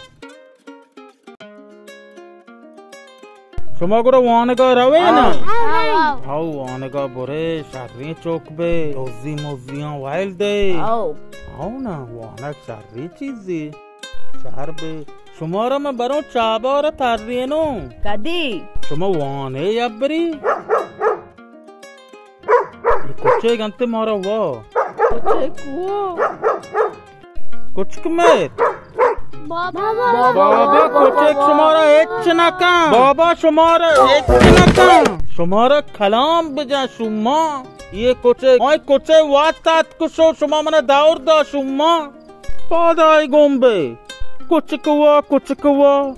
شما گڑا وانگا روے نا؟ ہاو۔ ہاو، وانگا برے، شریں چوک بے، دزی مزیاں ویل دے۔ ہاو۔ ہاو نا، وانگ شریں چیزے۔ شر بے۔ شمارا من بروں چابار ترینوں۔ کدی؟ شما وانے یبری؟ اے کچک انت مارا وا۔ کچک وا۔ کچک میر۔ بابا۔ بابا، کچک شمارا ہچ نکن۔ بابا، شمارا ہچ نکن۔ شمارا کلام بجا شما۔ اے کچک، اے کچک وات ات کشو، شما منا دور دا شما۔ پادائی گومبے۔ کچک وا، کچک وا۔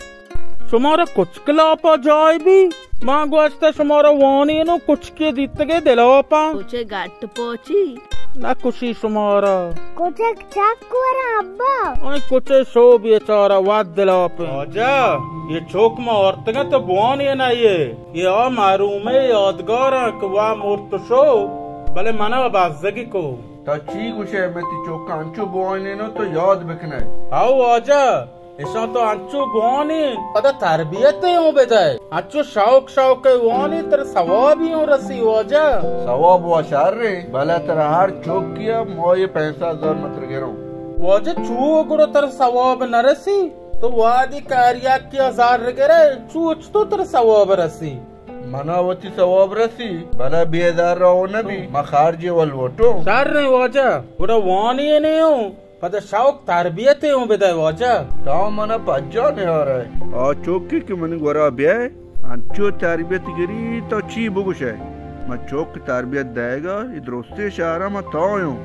شمارا کچک لاپا جای بی؟ من گوشتہ شمارا وانینوں، کچکے دیتگے دلاپاں۔ کچک گٹ پوچی۔ نہ کشی شمارا۔ کچک چک ورا ابا۔ اے کچک شو بیچارہ وت دلاپیں۔ واجہ، اے چوک ما آرتگاں تو بوانینا اے۔ اے آ محرومے یادگاراں کہ وا مرت شو، بلے منا بزگی کو۔ تا چی گوشے، من تی چوکاں انچو بوانینوں تو یاد بکنے۔ ہاو واجہ، اشاں تو انچو بوانی، پدا تربیت اوں بدئے۔ انچو شوق شوق ء وانی، ترا ثوابی اوں رسی واجہ۔ ثواب وا شر ایں، بلے ترا ہر چوکی ء ماہی پنچ سد ہزار متر گروں۔ واجہ چو گڑا ترا ثواب نہ رسی؟ تو وادی کاریاکی ہزار گرے، چو چتو ترا ثواب رسی؟ منا وتی ثواب رسی، بلے بے دار رو نہ بی، ما خارجے ول وٹو۔ شر ایں واجہ، گڑا وانی نیوں۔ پدا شوق تربیت اوں بدئے واجہ۔ تو منا پجا نیارئے۔ آ چوکی کہ منی گورا بیائے، انچو تربیت گری تو چی بگوشئے؟ من چوک تربیت دئیگا، اے درستیں شہرا من تو اوں۔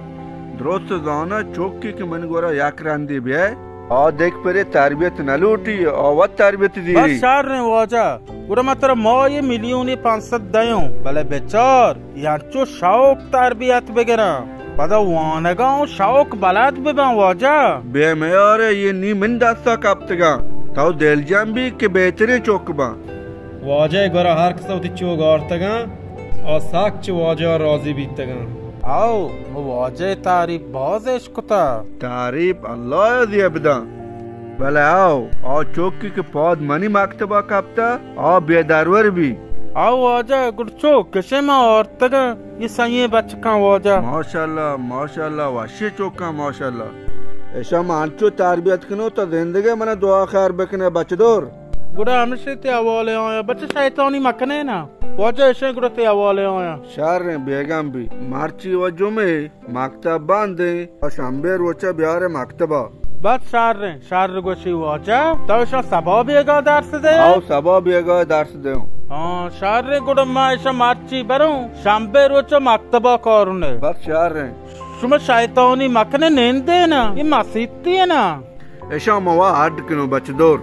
درست زانا چوکی کہ منی گورا یک رندی بیائے، آ دگہ پرے تربیت نہ لوٹی، آ وت تربیت زیری۔ بس شر ایں واجہ، گڑا من ترا ماہی ملیونی پنچ سد دئیوں، بلے بچار، اے انچو شوق تربیت بگراں، پدا وانگا اوں شوق بلد بباں واجہ۔ بے میارے، اے نی من دستا کپتگاں، تو دلجم بی کہ بہتریں چوک باں۔ واجہ گورا ہر کس وتی چوک آرتگاں، آ سک چہ واجہ راضی بیتگاں۔ او، من واجہ تعریف باز اش کتا۔ تعریف اللہ ء زیب داں۔ بلے آؤ، آ چوکی کہ پاد منی مکتبا کپتا، آ بے درور بی۔ آؤ واجہ، گڑ چوک کشے ما آرتگاں، اے سئیں بچکاں واجہ۔ ماشاءاللہ، ماشاءاللہ، وشی چوکاں، ماشاءاللہ۔ اشاں ما انچو تربیت کنوں، تو زندگی منا دعا خیر بکنے بچ دور۔ گڑا ہمشی تے حوالے آیاں، بچ شیطانی مکنے نا۔ واجہ اشیں گڑا تے حوالے آیاں۔ شر ایں، بیگم بی۔ مرچی و جمعے مکتب بند ایں، و شنبے روچا بیارے مکتبا۔ بس شر ایں، شر گوشی واجہ۔ تو اشاں سبا بیگا درس دے؟ آؤ، سبا بیگا درس دیوں۔ ہاں، شر ایں، گڑا ما اشاں مرچی بروں، شنبے روچا مکتبا کارنے۔ بس شر ایں۔ شما شیطانی مکنے، نندے نا، اے مسیتی ایں نا۔ اشاں موا اڈ کنوں بچ دور۔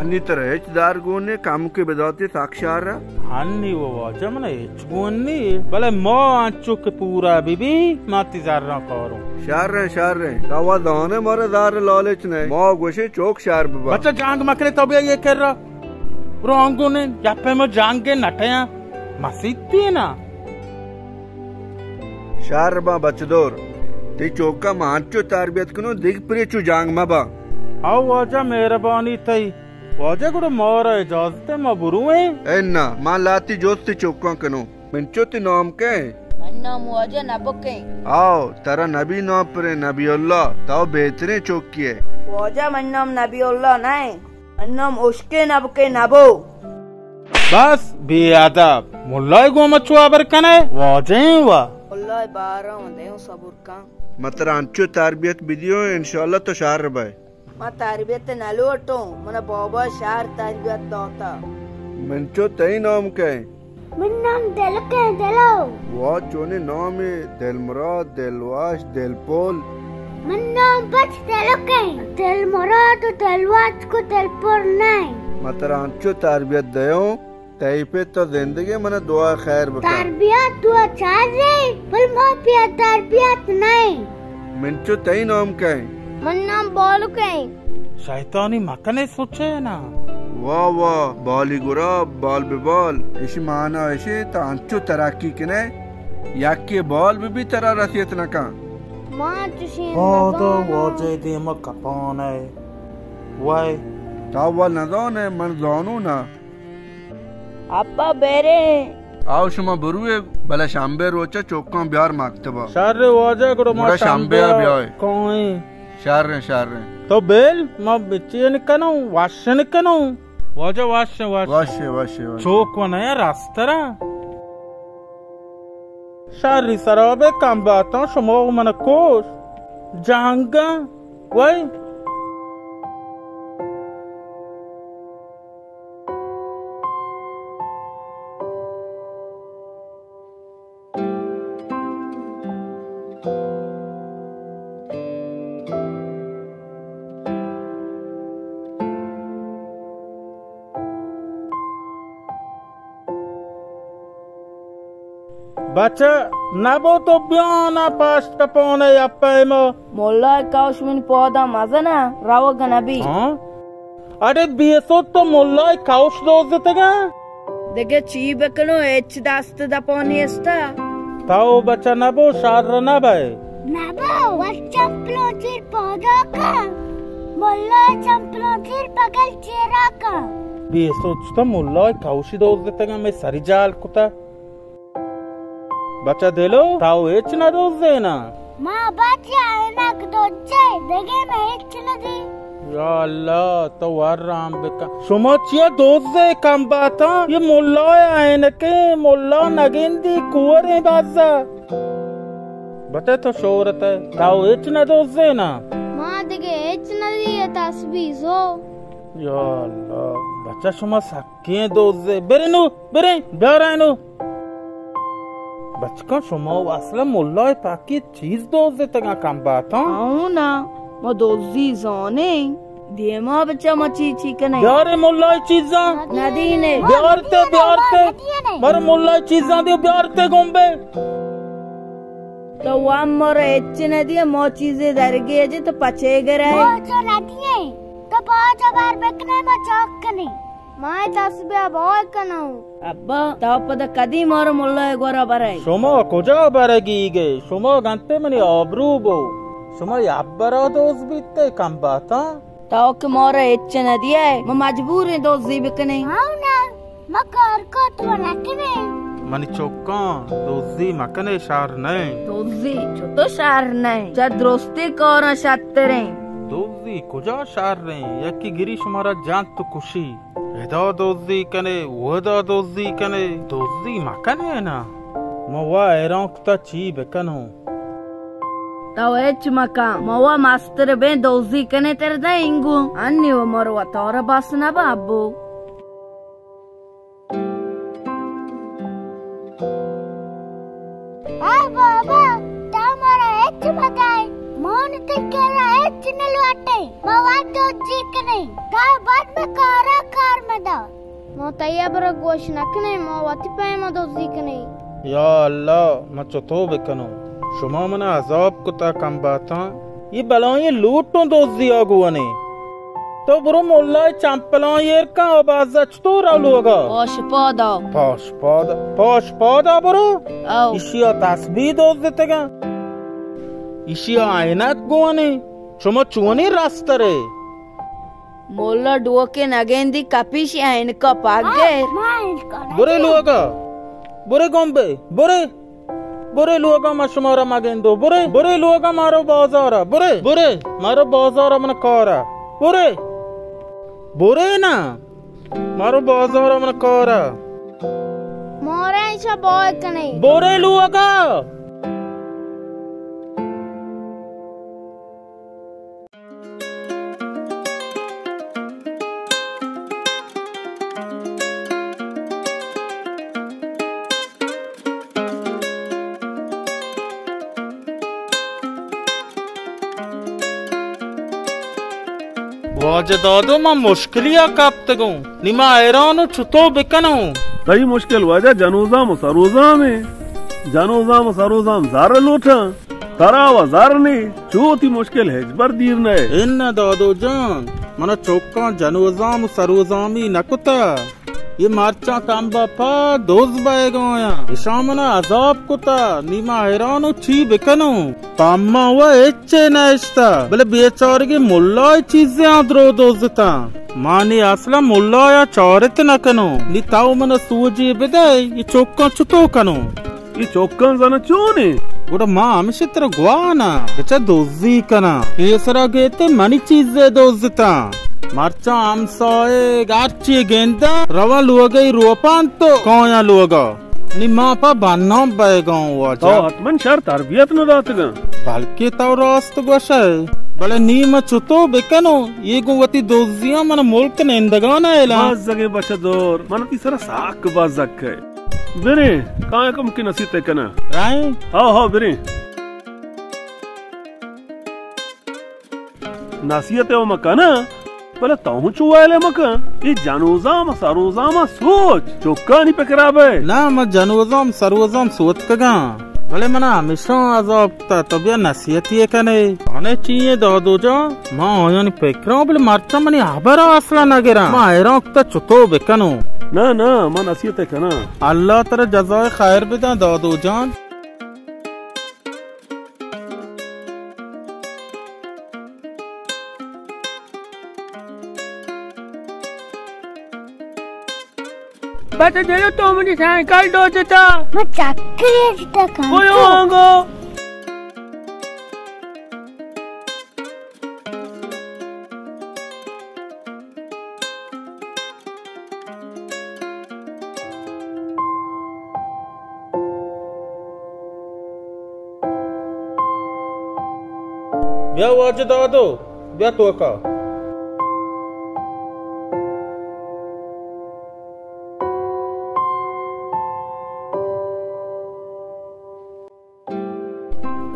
ہنی ترا ہچ زر گون نے، کمکے بداتی سک شر ء۔ ہنی و واجہ منا ہچ گون نی، بلے ما انچو کہ پورا بی بی، ما تی زراں کاروں۔ شر ایں، شر ایں۔ تو وا زانے مارا زر لالچ نے۔ ما گوشیں چوک شر ببا۔ بچہ جنگ مکنے، تو بیا اے کرا۔ رانگو نے، یا پہ ما جنگ نٹیاں۔ مسیتی ایں نا۔ شر باں بچ دور، تئی چوکا ما انچو تربیت کنوں، دگہ پرے چو جنگ مباں۔ او واجہ، مہربانی تئی۔ واجہ، گڑا مارا اجازت ایں، ما برویں؟ اے نا، ما لاتی جست چوکاں کنوں۔ منچو، تئی نام کئے؟ منی نام واجہ نبک ایں۔ آؤ، ترا نبی نام پریں، نبی اللہ، تو بہتریں چوکی ئے۔ واجہ، منی نام نبی اللہ نہ ایں۔ منی نام اشکیں نبکیں نبو۔ بس بے ادب، ملائے گوما چو ہبر کنے، واجہیں وا۔ ملائے بارا من دیوں صبر کن۔ من ترا انچو تربیت بدیوں، انشاءاللہ تو شر بئے۔ ما تربیت نہ لوٹوں، منا بابا شر تربیت داتا۔ منچو، تئی نام کئے؟ من نام دلکیں، دلو۔ واہ، چونیں نامے، دلمراد، دلوش، دلپل۔ من نام بچ دلکیں، دلمراد و دلوش کو دلپل نئیں۔ من ترا انچو تربیت دیوں، تئی پت تو زندگی منا دعا خیر بکن۔ تربیت دعا چارے، بل ما پیا تربیت نئیں۔ منچو، تئی نام کئے؟ من نام بالکیں۔ شیطانی مکنے سوچے نا۔ واہ واہ، بالی گراب، بال بہ بال۔ اشی مانا اشی تا انچو ترقی کنے، یکے بال بہ بی ترا رسیت نکن۔ ما چشیں پادا نزاناں۔ واجہ دیما کپانے۔ وای۔ تا وا نزانے، من زانو نا۔ اپا بیریں۔ آؤ شما بروے، بلے شنبے روچا چوکاں بیار مکتبا۔ شر واجہ، گڑا ما گڑا شنبے شنبے آ بیائے۔ کائیں۔ شر ایں، شر ایں۔ تو بیل، ما بچین کنوں، واشن کنوں۔ واجہ واشن، واشن۔ واشے، واشے، واشے۔ چوک و نیا راسترا۔ شری سرابے کم باتاں، شما من کوش جنگاں۔ وای۔ بچہ نبو تو بیانا پاشت کپانے یا پیما۔ ملائے کاوش من پادا مزنہ روگ نبی۔ ہاں؟ اڑے بیسو تو ملائے کاوش دوزتگا؟ دگہ چی بکنو، ہچ دست دپا نیستا۔ تو بچہ نبو، شر نبئے۔ نبو، وت چپلو چیر پادا کن۔ ملا چمپلوں تیر پگل چیرا کن۔ بے سوچ تو ملا کئوشی دزتگاں، مئے سری جال کتا۔ بچہ دلو، تاو ہچ نہ دزے نا؟ ما بچہ اینک دزے، دگے میں ہچ نہ دی۔ یا اللہ، تو ورام بکن۔ شما چیا دزے کم باتاں؟ یہ ملا اینکے، ملا نگندی کوریں بازا۔ بچہ تو شورت ہے، تاو ہچ نہ دزے نا؟ ما دگہ ہچ نہ دی، تسبیح زو۔ یا اللہ، بچہ شما سکیں دزے۔ برے نو، برے، بیار اینو۔ بچکاں، شما و اصلا ملای پاکی چیز دزتگاں کم باتاں؟ آؤ نا، ما دزی زانیں۔ دیما بچہ ما چی چی کنیں؟ بیارے ملای چیزاں۔ ندینے۔ بیارتے، بیارتے۔ مر ملای چیزاں دیو، بیارتے گنبے۔ تو وام مارا ہچ نہ دیئے، ما چیزے درگیجے تو پچے گرائے۔ ما چو نہ دیئے، تو پاچ بار بکنے ما چاک کنی۔ ما تسبیح بوئے کنوں۔ ابا، تو پدا کدی مارا ملائے گورا برائے؟ شما کجا برگی گئے؟ شما گنتے منی آبرو بو۔ شما یبرا دوز بیتے کم باتاں۔ تو کہ مارا ہچ نہ دیئے، ما مجبوریں دوزی بکنیں۔ ہاں نا۔ ما کار کت و نکنیں۔ منی چکاں، دزی مکنے، شر نئیں۔ دزی چتو شر نئیں؟ چہ درستی کاراں شتریں۔ دزی کجا شریں؟ یکی گری شمارا جنت و کشی۔ ادا دزی کنے، اودا دزی کنے، دزی مکنے نا۔ ما وا حیران کتا چی بکنوں۔ تو ہچ مکن، ما وا مستر بیں دزی کنے تر دیں انگو۔ انی و مر و تارا بس نبا ابو۔ اے بابا، تو مارا ہچ مدئے، من تئی کرا ہچ نہ لوٹیں، ما وت دزی کنیں، تو بد مئے کارا کار مدار۔ ما تئی ہبرا گوش نکنیں، ما وتی پیما دزی کنیں۔ یا اللہ، ما چتو بکنوں؟ شما منا عذاب کتا کم باتاں۔ یہ بلائیں لوٹوں دزیا گونے۔ تو برو ملائے چمپلاں ایر کن، او بازا چطور او لوگا؟ پاش پادا۔ پاش پادا، پاش پادا برو۔ او۔ اشیا تسبیح دزتگاں۔ اشیا عینک گونے۔ شما چونی رسترے؟ ملا ڈوکے نگندی کپیش عینکا پاگے۔ برے لوگا۔ برے گنبے۔ برے۔ برے لوگا، ما شمارا مگندو۔ برے، برے لوگا، مارو بازارا۔ برے، برے، مارو بازارا، من کارا۔ برے۔ برے نا۔ مارو بازارا، من کارا۔ مارا ایشا بوئے کنے۔ برے لوگا۔ واجہ دادو، من مشکلیا کپتگوں، نی من حیرانوں چتو بکنوں۔ تئی مشکل واجہ جنوزام و سروزام ایں۔ جنوزام و سروزام زر لوٹاں۔ ترا و زر نی، چو تی مشکل ہچبر دیر نئے۔ اناں دادو جان، منا چکاں جنوزام و سروزامی نکتا۔ یہ مرچاں کمبا پا دز بئیگایاں۔ اشاں منا عذاب کتا، نی ما حیرانوں چی بکنوں۔ پما و ہچے نہ اشتا، بلے بیچارگی ملائے چیزے آں درو دزتاں۔ ما نی اصلا ملایا چارت نکنوں۔ نی تو منا سوجے بدئے، یہ چکاں چتو کنوں؟ اے چکاں زاناں چونیں؟ گڑا ما ہمشی ترا گواناں، بچا دزی کناں۔ پیسرا گیتے منی چیزے دزتاں۔ مرچاں ہمسائگ ہرچی گنداں، رواں لوگئی روپاں تو کایاں لوگا۔ نی ما پا بنام بئیگاں واجہ۔ تو حتماً شر تربیت نہ داتگاں۔ بلکہ تو راست گوشئے، بلے نی ما چتو بکنوں، یہ گوں وتی دزیاں من ملک نندگانا اعلان۔ بزگیں بچہ دور، من تی سرا ساک بزگ کئے۔ بریں، کائیں کم کی نصیحت کناں۔ رائیں؟ ہاو، ہاو، بریں۔ نصیحت او مکناں، بلے تو ہوں چو ویلے مکن۔ اے جنوزام، سروزام سوچ، چکانی پکرا بئے۔ نا، من جنوزام، سروزام سوتکگاں، بلے منا ہمیشاں عذاب کتا، تو بیا نصیحتی کنے۔ انے چی اے دادو جان؟ ما آیانی پکراں، بلے مرچاں منی ہبرا اصلا نگراں۔ ما حیران کتا چتو بکنوں۔ نا، نا، ما نصیحت کناں۔ اللہ ترا جزائے خیر بداں دادو جان۔ پت دلو، تو منی سائیکل دزتا۔ من چکری جتا کن۔ بولو آنگو۔ بیا واجہ دادو، بیا توکا۔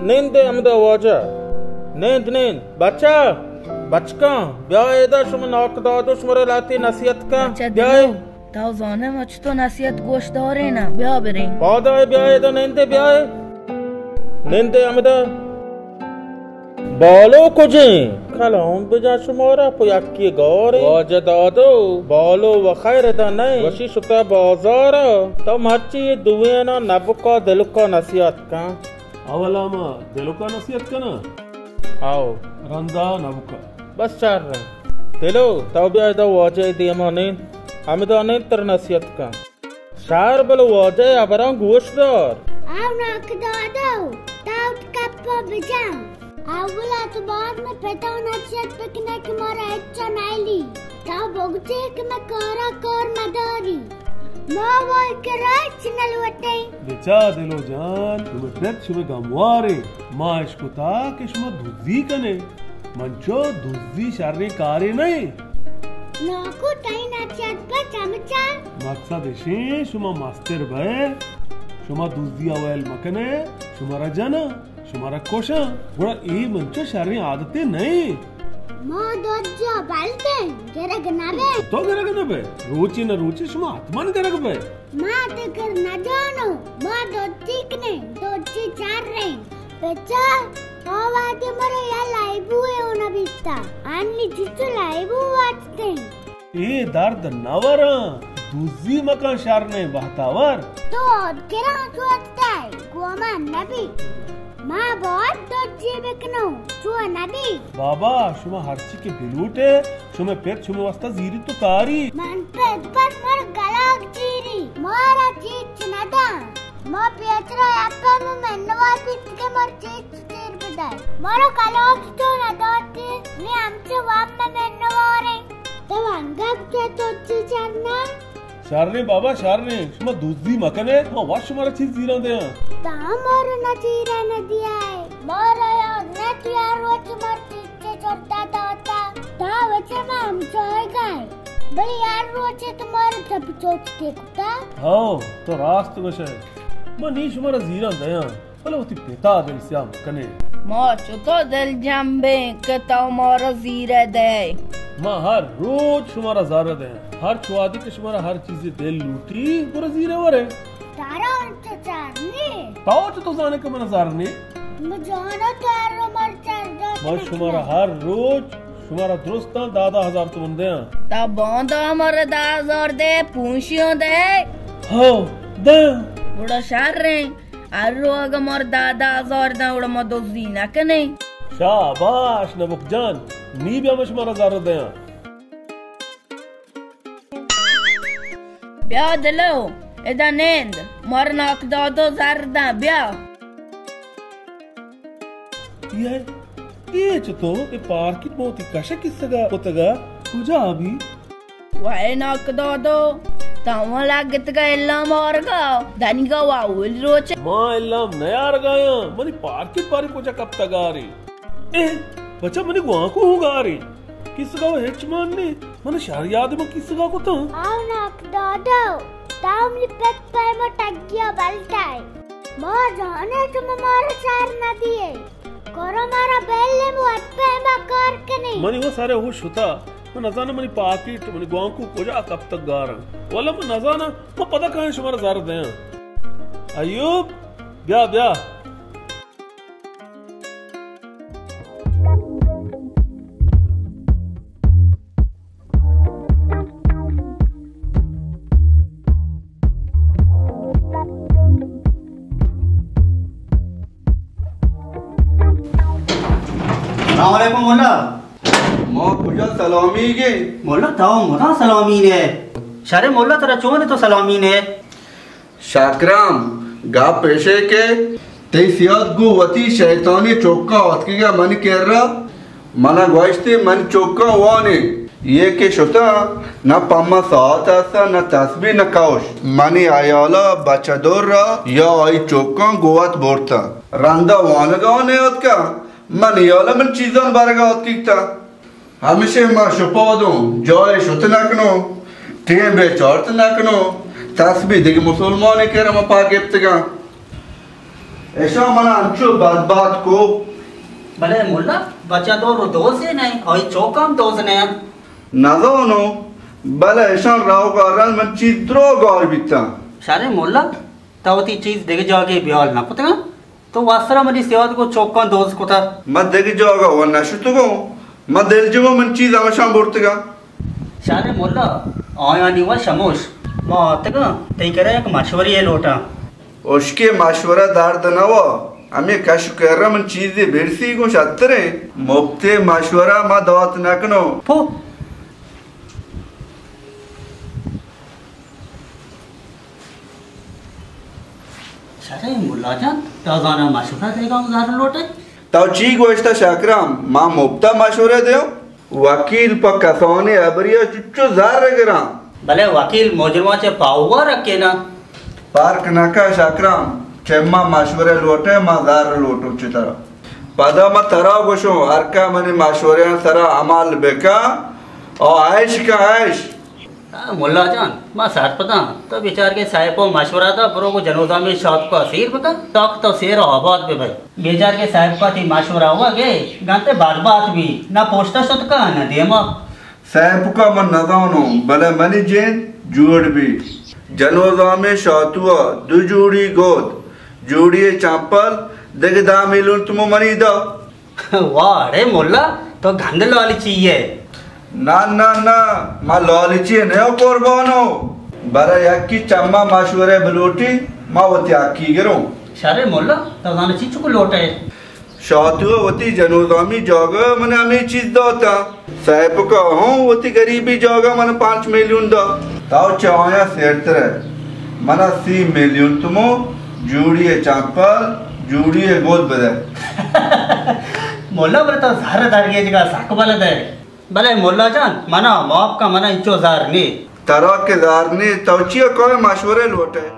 نند ئے ہمدا واجہ، نند، نند۔ بچا، بچکاں، بیا ایدا، شما ناکدادو شمارا لہتے نصیحت کن۔ بچا بیا دلو، اے۔ تو زانے ما چتو نصیحت گوش داریں نا۔ بیا بریں۔ پادا ئے، بیا ایدا، نند ئے، بیا اے۔ نند ئے ہمدا۔ بالو کجیں؟ کلام بجا شمارا پہ یکی گورے۔ واجہ دادو، بالو و خیر ادا نئے۔ وشی شتا بازارا۔ تو مرچی یہ دوینا نبکا دلکا نصیحت کن۔ اولا ما دلکا نصیحت کنا۔ آؤ۔ رندا نبکا۔ بس چار رنگ۔ دلو، تو بیا ادا واجہ دیما نین۔ ہمدا نین تر نصیحت کن۔ شار بلو واجہ ءِ ہبراں گوش دار۔ آؤ ناکدادو، تو وت کپا بجن۔ اولا تو باز مئے پتا نصیحت بکنے کہ مارا ہچا نئیلی۔ تو بگوشے کہ مئے کارا کار مداری۔ ما وای کرا ہچ نلوٹیں۔ بچا دلو جان، شمئے پت شمئے گموارے۔ ما اشکتا کہ شما دزی کنے۔ من چو دزی شریں کارے نہ ایں۔ ناکو تئی نصیحت پہ چمچا۔ مقصد اشیں شما مستر بئے، شما دزی ءَ ویل مکنے، شمارا جناں، شمارا کشاں، گڑا اے من چو شریں عادتے نہ ایں۔ ما دزی ءَ بلدیں، گرگ نہ بئے۔ تو گرگ نہ بئے، روچے نہ روچے شما حتماً گرگ بئے۔ ما تکر نہ جانو، ما دوچی کنے، دوچی چار رہے۔ بچا، آ وادی مرے یا لائبو ہے او نبیتا۔ آنی چچو لائبو واچتے۔ اے درد نہ وراں، دوزی مکان شر نے بہتاور۔ تو کرا سوچتا ہے، گوما نبی۔ ما بہت دوچی بکنو، چو نبی۔ بابا، شما ہرچی کہ بلوٹے، شمئے پت شمئے واستا زیری تو کاری۔ من پت پت مر گلاگ چیری، مارا چیچ ندان۔ ما پیترا اپا مو منوار بیت کہ مر چیچ چیر بدار۔ مارا کلاگ تو نداتی، نی ہمچو وام منواریں۔ تو انگت کہ تو چی چرنا؟ شریں بابا، شریں، شما دزی مکنے، ما وش شمارا چیز زیراں دیاں۔ تا مارا نہ چیرے نہ دیائے۔ مارا یاد نہ تو یار روچ مر چیچے چرتا داتا۔ تا وچے ما ہمچائے گائے۔ بلے یار روچے تو مارا تب چوچ کے کتا۔ ہاں، تو راست گوشے۔ ما نی شمارا زیراں دیاں۔ بلے وتی پتا دل سیاہ مکنے۔ ما چتو دل جم بیں کہ تو مارا زیرے دے۔ ما ہر روچ شمارا زر دیں۔ ہر چوادی کہ شمارا ہر چیزی دل لوٹی، برو زیرے ورے۔ تارا انچو چار نی۔ تو چتو زانے کہ من زر نی؟ مجانا تارا مر چار دا۔ ما شمارا ہر روچ شمارا درستاں دہ دہ ہزار تومن دیاں۔ تا باندا مر دہ ہزار دے، پونشیاں دے۔ ہاں، دیاں۔ گڑا شریں۔ ہر رو اگہ مار دہ دہ ہزار داں، گڑا ما دزی نہ کنیں۔ شاباش نبک جان، نی بیا ما شمارا زر دیاں۔ بیا دلو، ادا نند، مار ناکدادو زر داں، بیا۔ یہ، یہ چتو، یہ پارکیٹ بہت ہی کشک کسگا کتگا، کجا ابھی؟ وائے ناکدادو، تاواں لگتگا الام آرگا، دنیگا وا اول روچ۔ ما الام نیارگایاں، منی پارکیٹ باری کجا کپتگاری۔ اے، بچا منی گوانکو ہوں گاری۔ کسگا و ہچ مان نے، من شہر یاد من کسگا کتاں۔ آو ناکدادو، تاو منی پت پیما ٹگیا بلتائے۔ ما جانے تو مارا چار نہ دیے۔ کرو مارا بیل مو ات پیما کار کنے۔ منی وہ سارے ہوش ہوتا۔ من نزاناں منی پاکٹ، منی گوانکو کجا کپتگ گاراں۔ واللہ من نزاناں، من پدا کاین شمارا زر دیاں۔ ایوب، بیا، بیا۔ السلام علیکم مولا۔ ما کجا سلامی گے؟ مولا، تو مدام سلامی نے۔ شریں ملا، ترا چون تو سلامی نے؟ شاکرام، گپ ایشے کہ تئی سیاد گوں وتی شیطانی چوکاں آتکگا منی کرا، منا گوشتی منی چوکاں وانے، یہ کہ شتا نہ پما ساعت استا، نہ تسبیح، نہ کوش۔ منی حیالا بچہ دور را یا آئی چوکاں گوں وت برتا۔ رندا وانگا نیاتکا، منی حیالا من چیزان برگا آتکگتا۔ ہمیشہ ما شپادوں، جاہے شت نکنوں، ٹیم بے چارت نکنوں، تسبیح دگہ مسلمانے کرا ما پا گپتگاں۔ اشاں منا انچو بدبات کو۔ بلے ملا، بچہ دور و دوزے نہ، آئی چوکاں دوز نہ۔ نزانوں، بلے اشاں راوگا رند من چیز درو گار بیتاں۔ شریں ملا، تو وتی چیز دگہ جاگے بیال نہ کتگاں؟ تو واسرا منی سیاد گوں چوکاں دوز کتہ۔ من دگہ جاگہ و نشتگوں، من دلجموں من چیز ہمشاں برتگاں۔ شریں ملا، آیانی وش ہموش، ما آتگاں تئی کرا یک مشورے لوٹاں۔ اشکے مشورہ درد نہ وا، ہمے کش و کرا من چیزے برسی گوں شتریں، مپتے مشورہ ما دات نکنوں۔ پو۔ شریں ملا جان، تو زانا مشورہ دیگا ہوں زر لوٹے؟ تو چی گوشتا شاکرام، ما مپتا مشورہ دیوں؟ وکیل پہ کسانیں ہبریا چچو زر گراں۔ بلے وکیل مجرماں چہ پاہوگا رکینا۔ پرک نکا شاکرام، چہ ما مشورہ لوٹے، ما زر لوٹوں چہ ترا۔ پدا ما ترا گوشوں، ہر کہ منی مشوریاں سرا عمل بکا، او عیش کا عیش۔ آ، ملا جان، ما سرپداں۔ تو بیچارگے سیپ و مشورہ دا، برو گو جنوزامی شاتکا سیر بکن، تاکہ تو سیر و آباد ببئے۔ بیچارگے سیپکا تی مشورہ ہوا گے، گنتے برباد بی، نہ پشتا شتکا، نہ دیما۔ سیپکا من نزانوں، بلے منی جند جوڑ بی۔ جنوزامی شاتوا دو جوڑی گود، جوڑی چمپل، دگہ دہ میلیون تومو منی دا۔ واہ، اڑے ملا، تو گند لالچی ئے۔ نہ، نہ، نہ، ما لالچی نیو قربانو۔ بلے یکی چما مشورہ بلوٹی، ما وتی حقی گروں۔ شرے ملا، تو زانے چی چکو لوٹے؟ شاتو وتی جنوزامی جاگہ من ہمے چیز داتا۔ سیپکا ہوں وتی غریبی جاگہ من پانچ میلیون دا۔ تو چہ آیاں سیرتر ئے۔ منا سی میلیون تومو، جوڑی ء چمپل، جوڑی ء گد بدئے۔ ملا، بلے تو زر درگیجگا سک بلد ئے۔ بلے ملا جان، منا معاف کن، منا انچو زر نی۔ ترا کہ زر نی، تو چیا کائے مشورہ لوٹئے؟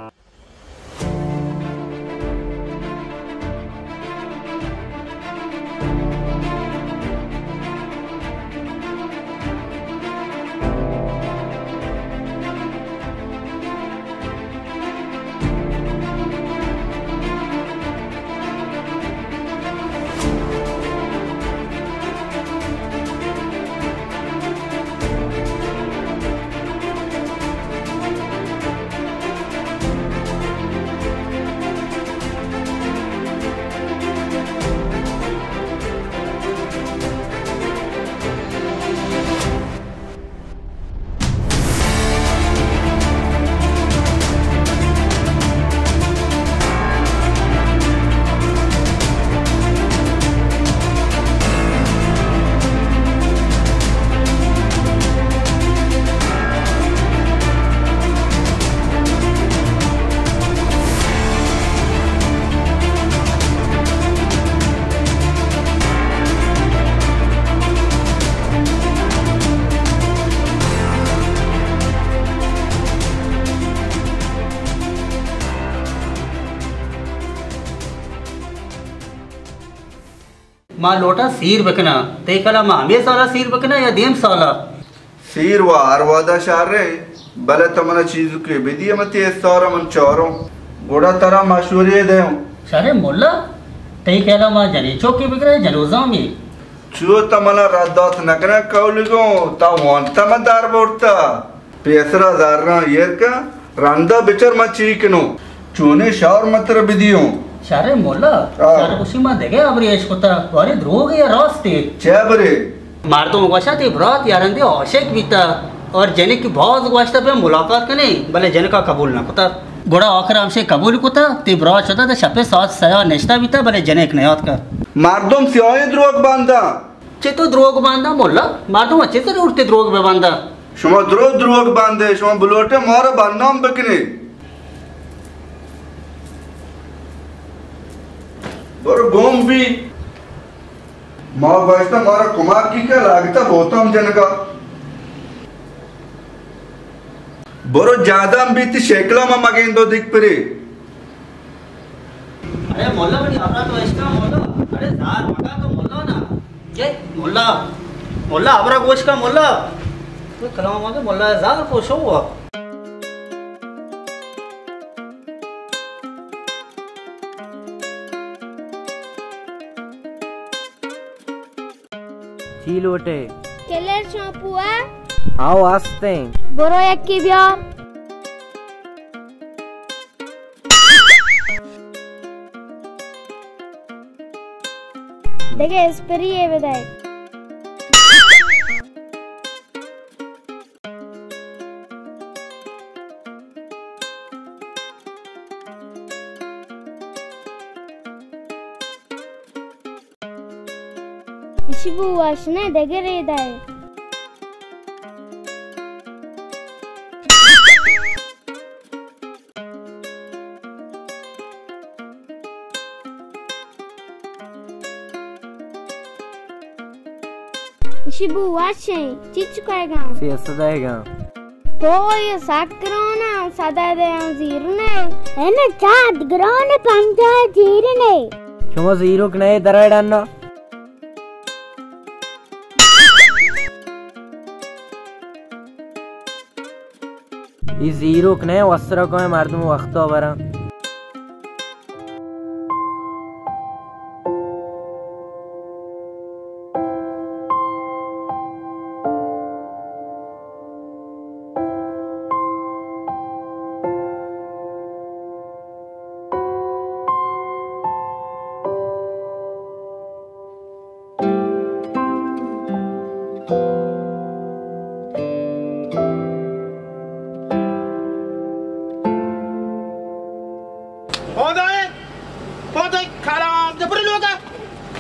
ما لوٹاں سیر بکناں، تئی خیالا ما ہمے سالا سیر بکناں یا دیم سالا؟ سیر و ہر وہدا شریں، بلے تو منا چیزکے بدیئے، من تئی استارا من چاروں، گڑا ترا مشورے دیوں۔ شریں ملا، تئی خیالا ما جنین چوکے بگریں، جنوزامی؟ چو تو منا رد دات نکنئے کئولیگوں، تو وانتا من در برتا۔ پیسرا زراں ایر کن، رندا بچار من چی کنوں۔ چونیں شار من ترا بدیوں۔ شریں ملا، آ۔ شر گوشی من دگہ ہبرے اش کتا، بارے دروگے یا راستے؟ چے ہبرے؟ مردم گوشا تئی برات یا رندے عاشق بیتا اور جنک باز گوشتا بیا ملاقات کنیں، بلے جنکا قبول نہ کتا۔ گڑا آخر ہمشے قبول کتا، تئی برات شتا تا شپے ساعت سیا نشتا بیتا، بلے جنک نیاتکا۔ مردم سیاہیں دروگ بنداں۔ چتو دروگ بنداں ملا؟ مردم چہ ضرورت دروگ بہ بنداں؟ شما درو دروگ باندے، شما بلوٹے مارا بدنام بکنے۔ برو گم بی۔ ما گوشتا مارا کماکی کا لاگتا بہتام جنگا۔ برو جادم بیتی شکلا ما مگین دو دیکھ پری۔ ارے مولا، بڑی ابرا تو اشکا مولا۔ ارے زار مگا تو مولا نا۔ کہ مولا، مولا ابرا گوش کا مولا۔ تو کلام آگے مولا زار کو شو ہوا۔ چی لوٹے؟ کلر شامپو ءَ؟ ہاؤ، ہستیں۔ برو یکی بیار۔ دگہ اسپری یے بدئے۔ ایشی بو وش نہ، دگہ ریدہ ئے۔ ایشی بو وش ایں، چچ کئیگاں؟ سیاست دئیگاں۔ تو یہ سک گران ءَ، سد ءَ دے آں زیرنے۔ اے نہ چاد گران ءَ، پنجاہ زیرنے۔ شما زیروک نئے درائے ڈنا۔ ای زیروک نئے، وسرا کوئے مردم وقتا براں۔ پادائے، پادائے کلام دے برے لوگا۔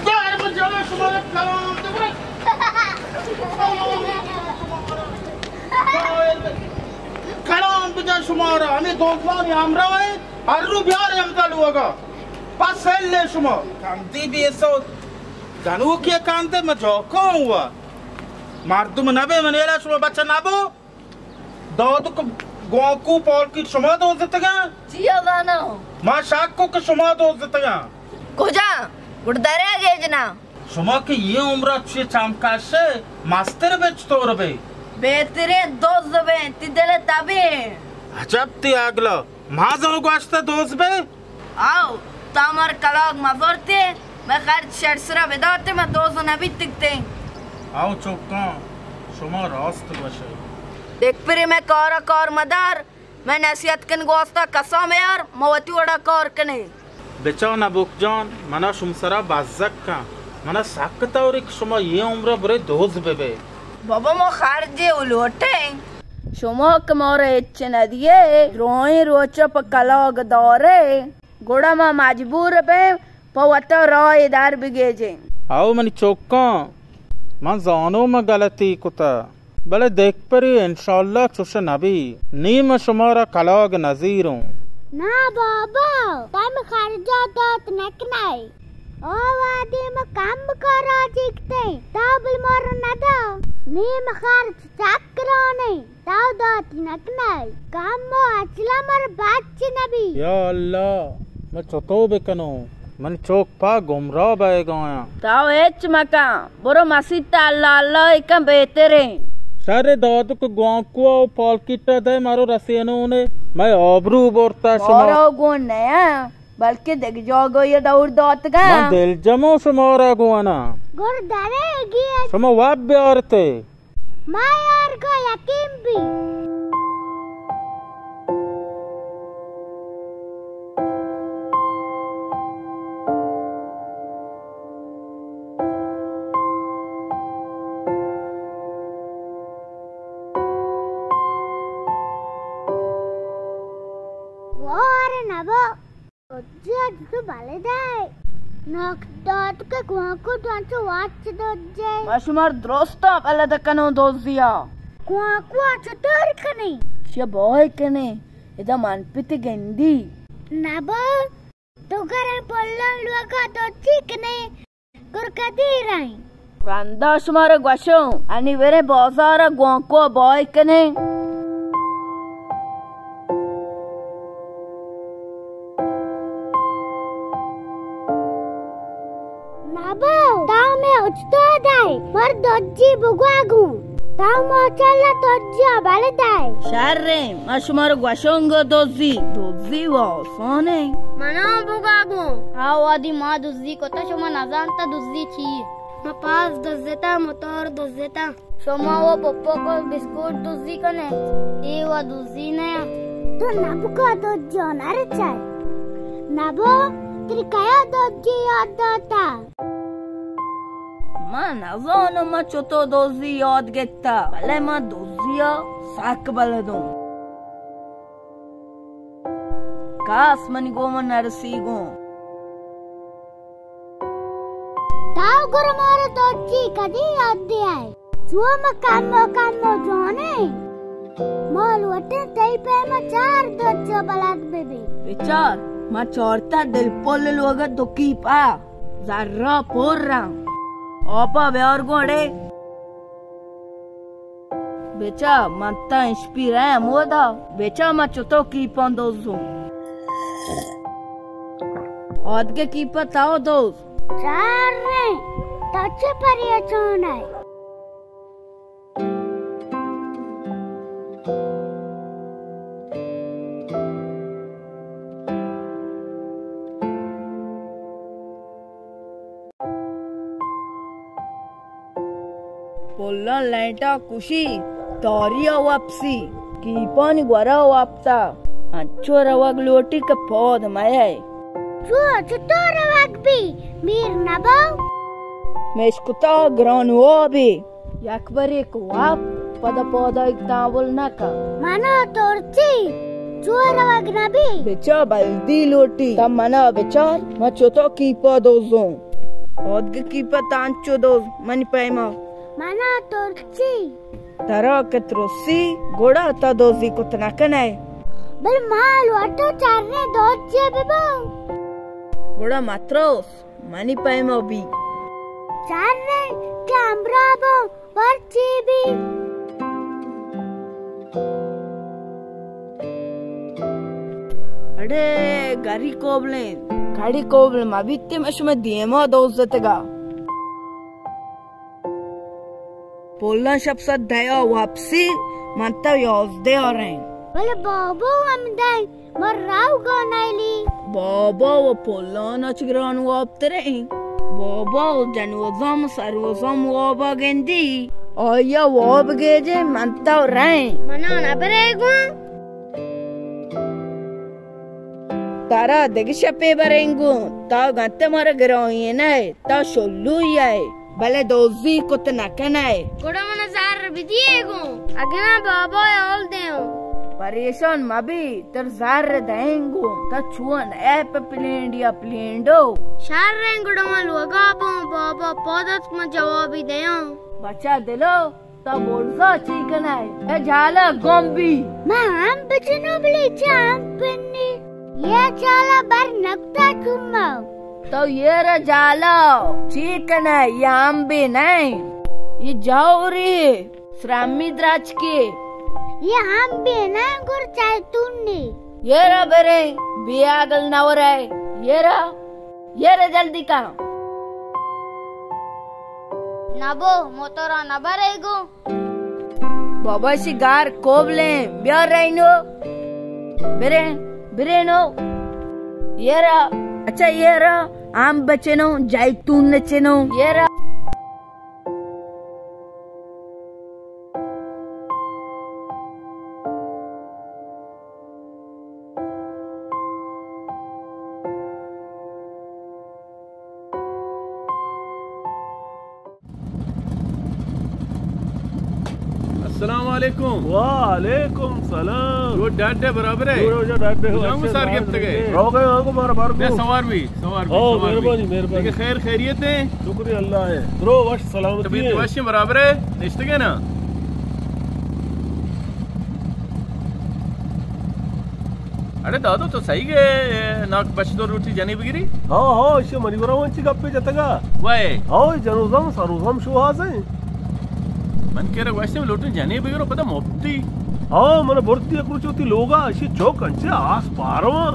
یار من جانا شما کلام دے برے۔ کلام بجا شما را، ہمیں دوستانی ہمراہ ہے، ہر رو بیار ہم تا لوگا۔ پس سیل لے شما۔ کم دی بی ایس او۔ گنوکی کانتے ما جوکا ہوا۔ مردم نبے من ایلا شما بچہ نبو۔ دادک گوانکو پالکیٹ شما دوزتگاں؟ چیا زاناں؟ ما شک کو کہ شما دوزتگاں۔ کجا؟ گڑ درے گیجنا۔ شما کہ یہ عمرہ چی چمکاشے، مستر بچ طور بے۔ بہترین دوز بے، تی دل تبے۔ عجب تی اگلا۔ ما زنو گوشتہ دوز بے؟ آؤ، تا مار کلاگ مزورتے، میں خرچ شر سرا بداتے، میں دوز نبیتگتے۔ آؤ چوکاں، شما راست گوشے۔ دیکھ پری میں کارا کار مدار، میں نصیحت کن گوستا کسا میار، موتی وڑا کار کنے۔ بچا نبوک جان، منا شم سرا بزگ کن۔ منا سک توری کہ شما یہ عمرہ برے دوز ببے۔ بابا، ما خرجے و لوٹیں۔ شما کہ مارا ہچ ندیے، دروہیں روچا پہ کلاگ دارے، گڑا ما مجبور بیں پہ وتا راہ در بگیجیں۔ او منی چوکاں، من زانو من غلطی کتا۔ بلے دگہ پری انشاءاللہ چوش نبی۔ نی من شمارا کلاگ نزیروں۔ نا بابا، تم خرجا دات نکنئے۔ او وادی ما کم کارا جیکتے، تا بل مار ندا۔ نی من خرچ چک کرانے، تا دات نکنئے۔ کم و اچلا مر بچ نبی۔ یا اللہ، من چطو بکنوں؟ من چوک پا گمراہ بئیگایاں۔ تو ہچ مکن، برو مسیت ءَ اللہ اللہ کن بہتریں۔ شر دادک گوانکو و پالکیٹ ءَ دئے مارو رسینونے، مئے آبرو برتا شما۔ مارا گون نیا، بلکہ دگہ جاگہ یہ دور داتگا۔ من دلجموں شمارا گونا۔ گر درے گی۔ شما واب بیارتے۔ ما یار کو یقین بی۔ وار نبو۔ دزیا جتو بلدئے۔ ناک دات کہ گوانکو تو انچو واچ دزے۔ ما شمار درستا بلد کنوں دزیا۔ گوانکو ءَ چطور کنیں؟ چیا بوئے کنیں؟ ادا من پت گندی۔ نبو، تو گریں پلان لوگا دوچی کنیں، گرکدی رائیں۔ رندا شمارا گوشوں، انی وریں بازار ءَ گوانکو ءَ بوئے کنیں۔ نبو، تاو مئے استاد ئے، مر دجی بگوا گوں۔ تاو ماشاءاللہ دجی ءَ بلد ئے۔ شریں، ما شمارا گوشوں گو دزی، دزی و آسانیں۔ منا بگوا گوں۔ آ وادی ما دزی کتا، شما نزانتا دزی چی؟ ما پاس دزتا، موتور دزتا۔ شما و پپا کو بسکوٹ دزی کنے، اے و دزی نیا۔ تو نبو کا دزی نہ رچائے۔ نبو، تری کیا دزی یاد داتا؟ من نزانم من چطور دزی یاد گتا، بلے من دزی ءَ سک بلدوں۔ کاس منی گوما نرسی گوں۔ تاو گڑا مارا دزی کدی یاد دیائے؟ چو ما کمو کمو جوانیں۔ ما لوٹیں تئی پیما چار دزی بلد ببی۔ بچار، ما چارتا دل پل لوگا دکی پا زرا پر رم۔ آپا بیار گوڑے۔ بچا، من تا اشپی رہ مودا۔ بچا، من چطور کیپاں دوزوں؟ آدگہ کیپا تاو دوز۔ چار رہ، تا چہ پریشان ئے؟ پلاں لائٹا کشی، تاریا وپسی، کیپانی گورا وپتا، انچو روگ لوٹی کہ پاد مئے۔ چو، چطور روگ بی، میر نبو؟ مشکتا گران وابی۔ یک بریک واب پدا پادائیگ تاول نہ کن۔ منا ترچی، چو روگ نبی۔ بچا بلدی لوٹی، تا منا بچار، ما چطور کیپا دوزوں۔ آدگہ کیپا تانچو دوز، منی پیما۔ منا ترچی۔ ترا کہ ترسی، گڑا تا دوزی کت نہ کنئے۔ بل ما لوٹو چارنے دوزی ببو۔ گڑا متروس۔ منی پیما بی۔ چاریں کہ ہمراہ بوں، پرچی بی۔ اڑے، گری کوبلیں، گری کوبل مہ بیتے، من شمئے دیما دوزتگا۔ پلاں شپ سد دیا واپسی، من تو یازدہ آریں۔ بلے بابا ہم دے۔ مر راو گانائلی۔ بابا و پلان اچ گران واب تریں۔ بابا و جنوزام سروزام وابا گندی۔ آیا واب گیجے من تو رہیں۔ منا نبرے گوں۔ ترا دگہ شپے بریں گوں۔ تا گنت مر گرائیں نئے۔ تا شلوئی ئے، بلے دوزی کت نہ کنئے۔ گڑا منا زر بدیے گوں، اگنا بابا ء حال دیوں۔ پریشان مبی، تر زر دئیں گوں، تا چون اے پہ پلینڈیا پلینڈو۔ شریں گڑا من لوگا بوں، بابا پادت من جوابی دیاں۔ بچا دلو، تا برزا چی کنئے؟ اے جالا گم بی۔ ما ہم بچنو بلی چا ہم پنی۔ یہ جالا بر نکتا چوما۔ تو یہ را جالا چی کنئے؟ یہ ہم بی نہیں۔ یہ جاوری سرامی دراچکی۔ یہ ہم بی نہیں گر چاہتونی۔ یہ را برے بی آگل نورے۔ یہ را، یہ را جلدی کن۔ نبو، موتورا نبرے گو۔ بابا شی گار کوبلیں، بیار رہینو۔ برے، برے نو۔ یہ را، اچھا یہ را، آم بچنو، جیتون نچنو۔ یہ را۔ السلام علیکم۔ وعلیکم سلام۔ وہ ڈاڈ ہے، برابر ہے؟ وہ جو ڈاڈ ہے، وہ جام اچھے سار ساز گپتگ ہے۔ ہے۔ رو گئے ہو کو بار بار بیا کو۔ سوار بھی، سوار بھی، او، سوار بھی۔ مہربانی، مہربانی۔ دیکھیں خیر خیریت ہے؟ شکر اللہ ہے۔ برو وش سلامتی طبیعت ہے۔ وش ہے، برابر ہے؟ نشتگ ہے نا؟ اڑے دادو، تو سہی گئے، ناک بچ دو روٹی جنی بگیری؟ ہاں، ہاں، ایشی منی گورا انچی گپے جتگا۔ وے۔ ہاں، جنوزام سروزام شوہاز ہیں۔ من کرا گوشتے لوٹن جنی بگیرو، پدا مفتی۔ ہاں، من برتی یک روچ وتی لوگا، ایشی چوک انچے آس پارواں۔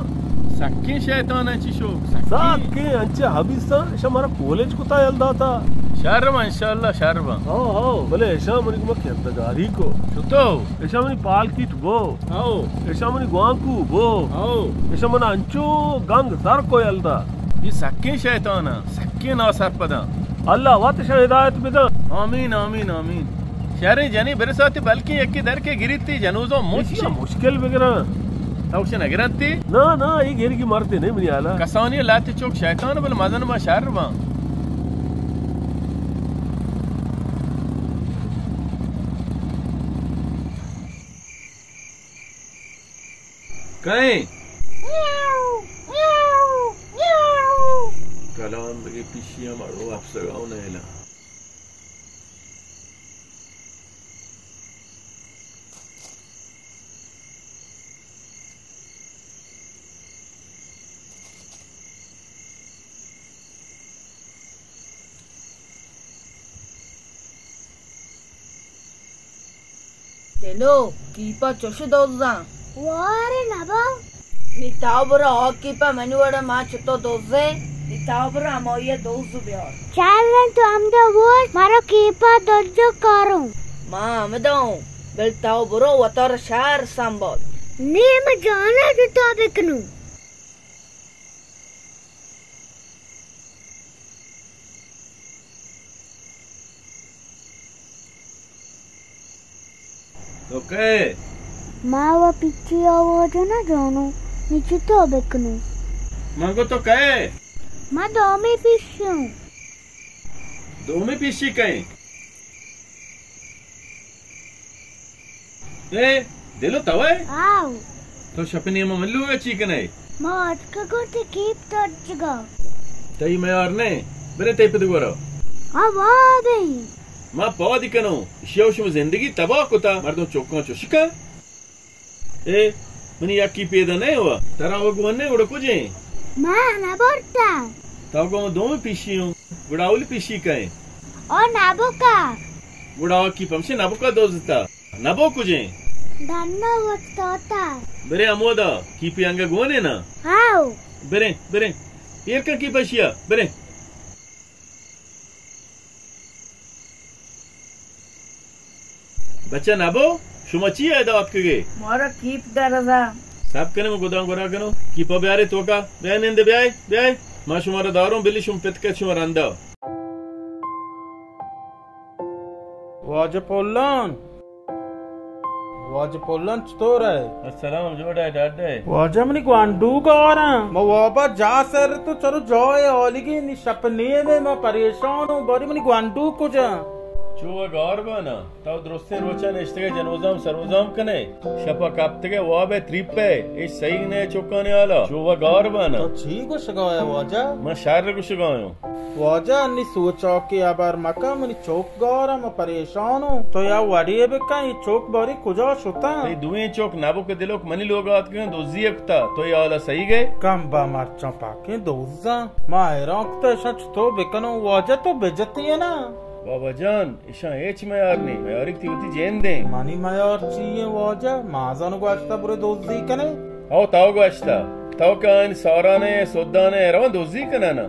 سکیں شیطان انچی شو، سکیں۔ سکیں انچے حبیستان، ایشا مارا کولج کتا یل داتا۔ شر ما انشاءاللہ، شر ما۔ ہاں، ہاں، بلے ایشا منی کما کردگاری کو۔ شتو؟ ایشا منی پالکیٹ بو۔ ہاؤ۔ ایشا منی گوانکو بو۔ ہاؤ۔ ایشا من انچو گنگ سر کو یلدا۔ یہ سکیں شیطان ہیں، سکیں ناسرپداں۔ اللہ وت ایشا ہدایت بدن۔ آمین، آمین، آمین۔ شریں جنی برساتی بلکیں یکی در کے گریتی جنوزوں مچ۔ ایشی مشکل بگراں۔ تو اسے نگرتی؟ نا، نا، یہ گرگی مرتے نہیں منی حالا۔ کسانی لات چوک شیطان بل مزن ما شر باں۔ کئے؟ کلام بگے پیشی ہم اڑو اپسگاؤ نہ الا۔ دلو، کیپا چوش دوزاں؟ وارے نبا۔ نی تاو برو، آ کیپا منی وڑا ما چتو دوزے؟ نی تاو برو، ہمائی دوز بیار۔ چارن تو ہمدا بوش، مارا کیپا دوزو کاروں۔ ما ہمدا ہوں، بل تاو برو، وتارا شہر سنبھال۔ نی ما جانا چتو بکنوں۔ تو کئے؟ ما و پچی آواز نہ جانو، نی چتو بکنو؟ من گو تو کئے؟ ما دومی پیشی ہوں۔ دومی پیشی کئے؟ اے، دلو تو ئے؟ آؤ۔ تو شپ نیما من لوگا چی کنئے؟ ما اتکگوں تئی کیپ درچگا۔ تئی میار نہ، بلے تئی پد گورا۔ آ وابیں۔ ما پادی کنوں، اشیا شما زندگی تباہ کتا، مردم چوکاں چوشکا۔ اے، منی یکی پیدا نہ ہوا، ترا وہ گون نہ گڑا کجیں؟ ما نہ برتا۔ تو گو دومی پیشی ہوں، گڑا اولی پیشی کئے؟ او نبوکا۔ گڑا کی پمشے نبوکا دوزتا۔ نبو کجیں؟ دنو وقت ہوتا۔ برے ہمودا، کیپی انگا گونے نا؟ ہاؤ۔ برے، برے۔ ایر کن کیپا شیا، برے۔ بچہ نبو، شما چی ادا اتکگے؟ مارا کیپ درزا۔ سب کنے، من گدان گورا کنو۔ کیپا بیارے توکا۔ بیا نندے، بیائے، بیائے۔ ما شما را داروں، بلی شما پتکت شما رندا۔ واجہ پولان، واجہ پولان چطور ئے؟ السلام، جوڑ ئے، ڈاڈ ئے؟ واجہ منی گوانڈو گاراں، ما وابا جا سر تو چلو جائے آلیگی نی شپ نیمے ما پریشان ہوں، باری منی گوانڈو کجا؟ چو گار بانا، تو درستیں روچا نشتگے جنوزام سروزام کنے، شپا کپتگے وابے تریپے، اے صحیح نے چکانے آلا، چو گار بانا۔ تو چی گوشگا ئے واجہ؟ ما شر گوشگا ہوں۔ واجہ انی سوچاکے ہبر مکن، منی چوک گار ء، من پریشان اوں۔ تو یا وڑے بکن، اے چوک باری کجا شتاں؟ تئی دوئیں چوک نبک ء دلک منی لوگ ء آتکگاں، دزی ء کتا، تو اے حال ء سہی گئے؟ کمبا مرچاں پاکیں دزاں، ما حیران کتا اشاں چتو بکنوں۔ واجہ تو بجتی ئے نا؟ بابا جان، اشاں ہچ میار نی، میاریگ تئی وتی جند ایں۔ منی میار چی ایں واجہ؟ مازن گوشتہ برے دزی کنے؟ او تو گوشتہ، تو کہ آئین سارانے، سدانے، روان دزی کنن۔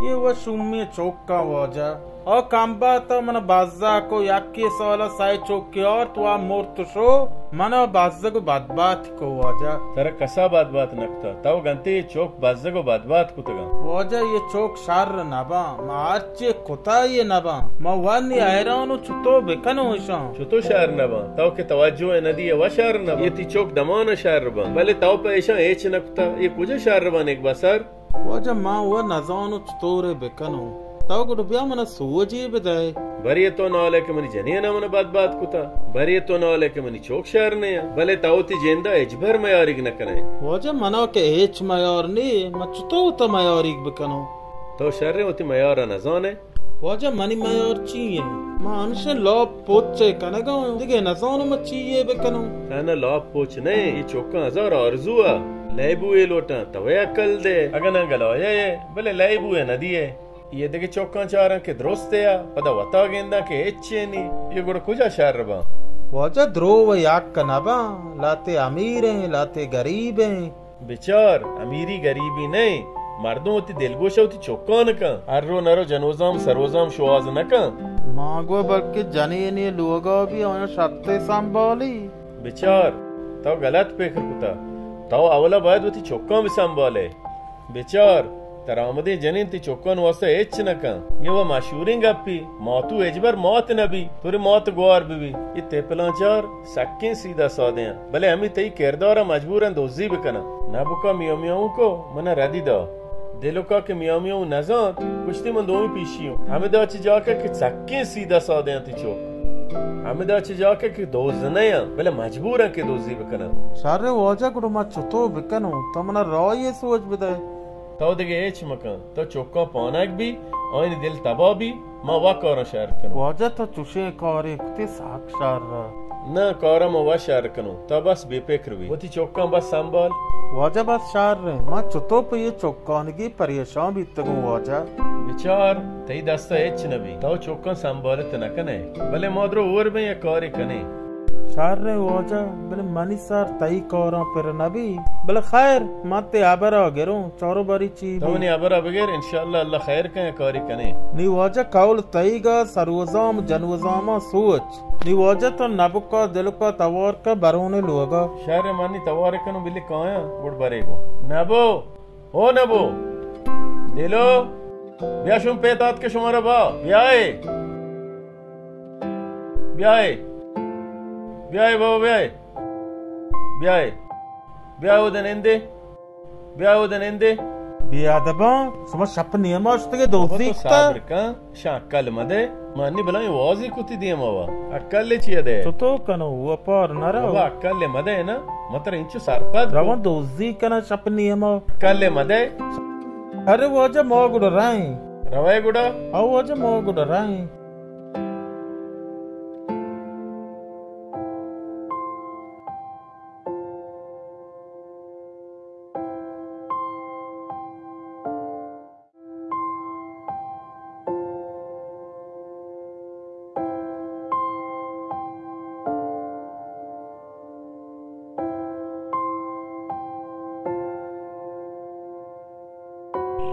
اے و شومی چوکاں واجہ۔ او کمبا تو من بزا کو یکی سال سائے چوکی آرت و مرت شو، من بزگ و بدبات کو واجہ۔ ترا کسا بدبات نکتا، تو گنتے چوک بزگ و بدبات کتگاں۔ واجہ اے چوک شر نباں، ما ہرچی کتا اے نباں۔ ما ونی حیران و چتو بکنوں اشاں۔ چتو شر نباں؟ تو کہ توجہ ء ندی و شر نباں۔ اے تئی چوک دمان شر باں، بلے تو پہ اشاں ہچ نکتا۔ اے کجا شر باں نگبسر؟ واجہ ما و نزانوں چتورے بکنوں۔ تو گڈ بیا منا سوجے بدئے۔ برے تو نالے کہ منی جنین ء من بدبات کتا، برے تو نالے کہ منی چوک شر نیا، بلے تو وتی جندا ہچبر میاریگ نہ کنئے۔ واجہ منا کہ ہچ میار نی، من چتو وتا میاریگ بکنوں؟ تو شریں وتی میارا نزانئے؟ واجہ منی میار چی ایں؟ من ہمشیں لاپ پوچے کنگا اوں، دگہ نزانوں من چی یے بکنوں۔ تہنا لاپ پوچ نہ، اے چوکاں ہزار آرزو ء۔ لیبو ء لوٹاں، تو اے عقل دے، اگاں ناں گلایہ ء، بلے لیبو ء نہ دیئے۔ اے دگہ چکاں چاراں کہ درست ء، پدا وتا گنداں کہ ہچ ء نی۔ اے گڑا کجا شر باں؟ واجہ، درو و یک نہ باں، لاتے امیر ایں، لاتے گریب ایں۔ بچار، امیری گریبی نہ ایں، مردم وتی دلگوش ء وتی چکاں کن۔ ہر رو نرو جنوزام سروزام شوہاز نہ کن۔ ما گو بلکہ جنینی لوگا بی آیاں شرطے سنبھالی۔ بچار، تو غلط پکر کتا۔ تو اولا باید وتی چکاں بہ سنبھالے۔ بچار، ترامدیں جنین تی چکان واسطہ ہچ نہ کن۔ یہ و مشہوریں گپی، ماتو ہچبر مات نہ بی، توری مات گوار بہ بی۔ یہ تپلاں چار سکیں سیدھا سادے ہیں، بلے ہمیں تئی کردار مجبور ہیں دوزی بکنن۔ نبکا میاں میاں کو من ردی دا۔ دلکا کہ میاں میاں نزانت، گوشتی من دومی پیشی ہوں۔ ہمدا چہ جاکہ کہ سکیں سیدھا سادے ہیں تی چک۔ ہمدا چہ جاکہ کہ دوز نہ ہیں، بلے مجبور ہیں کہ دوزی بکنن۔ شر واجہ، گڑا ما چطور بکنوں؟ تو منا راہے سوج بدے۔ تو دگہ ہچ مکن، تو چکاں پانگ بی، آئینی دل تباہ بی، ما وا کاراں شر کنوں۔ واجہ تو چوشیں کارے کتے سک شر۔ نہ، کاراں ما وا شر کنوں، تو بس بے پکر بی۔ وتی چکاں بس سنبھال۔ واجہ بس شر ایں، ما چتو پہ یہ چکانگی پریشان بیتگوں واجہ۔ بچار، تئی دستا ہچ نہ بی، تو چکاں سنبھالت نہ کنے، بلے ما درو اور بیں یک کارے کنیں۔ شر ایں واجہ، بلے منی سر تئی کاراں پر نہ بی۔ بلے خیر، من تئی ہبرا گروں، چارو باری چی بی۔ تو منی ہبرا بگر، انشاءاللہ اللہ خیر کن، کاری کنیں۔ نی واجہ قول تئیگا سروزام جنوزاماں سوچ۔ نی واجہ تو نبکا دلکا توار کا برون لوگا۔ شر، من نی توار کنوں، بلی کایاں، گڑ برے گو۔ نبو، او نبو۔ دلو، بیا شم پیتات کہ شمارا با، بیائے۔ بیائے۔ بیائے بابا، بیائے۔ بیائے۔ بیائے اود نندے۔ بیائے اود نندے۔ بے ادباں، شما شپ نیما شتگے بابا، دوزی تو کتا؟ صبر کن، شاں عقل مدے۔ منی بلائیں وازی کتی دیما وا۔ عقل چیے دے؟ تو تو کنو، وہ پار نہ رو۔ بابا، عقل مدے نا، متر انچو سرپد کو۔ روان دوزی کنا شپ نیما۔ عقل مدے۔ ارے واجہ، ما گڑا رائیں۔ روے گڑا؟ او واجہ، ما گڑا رائیں۔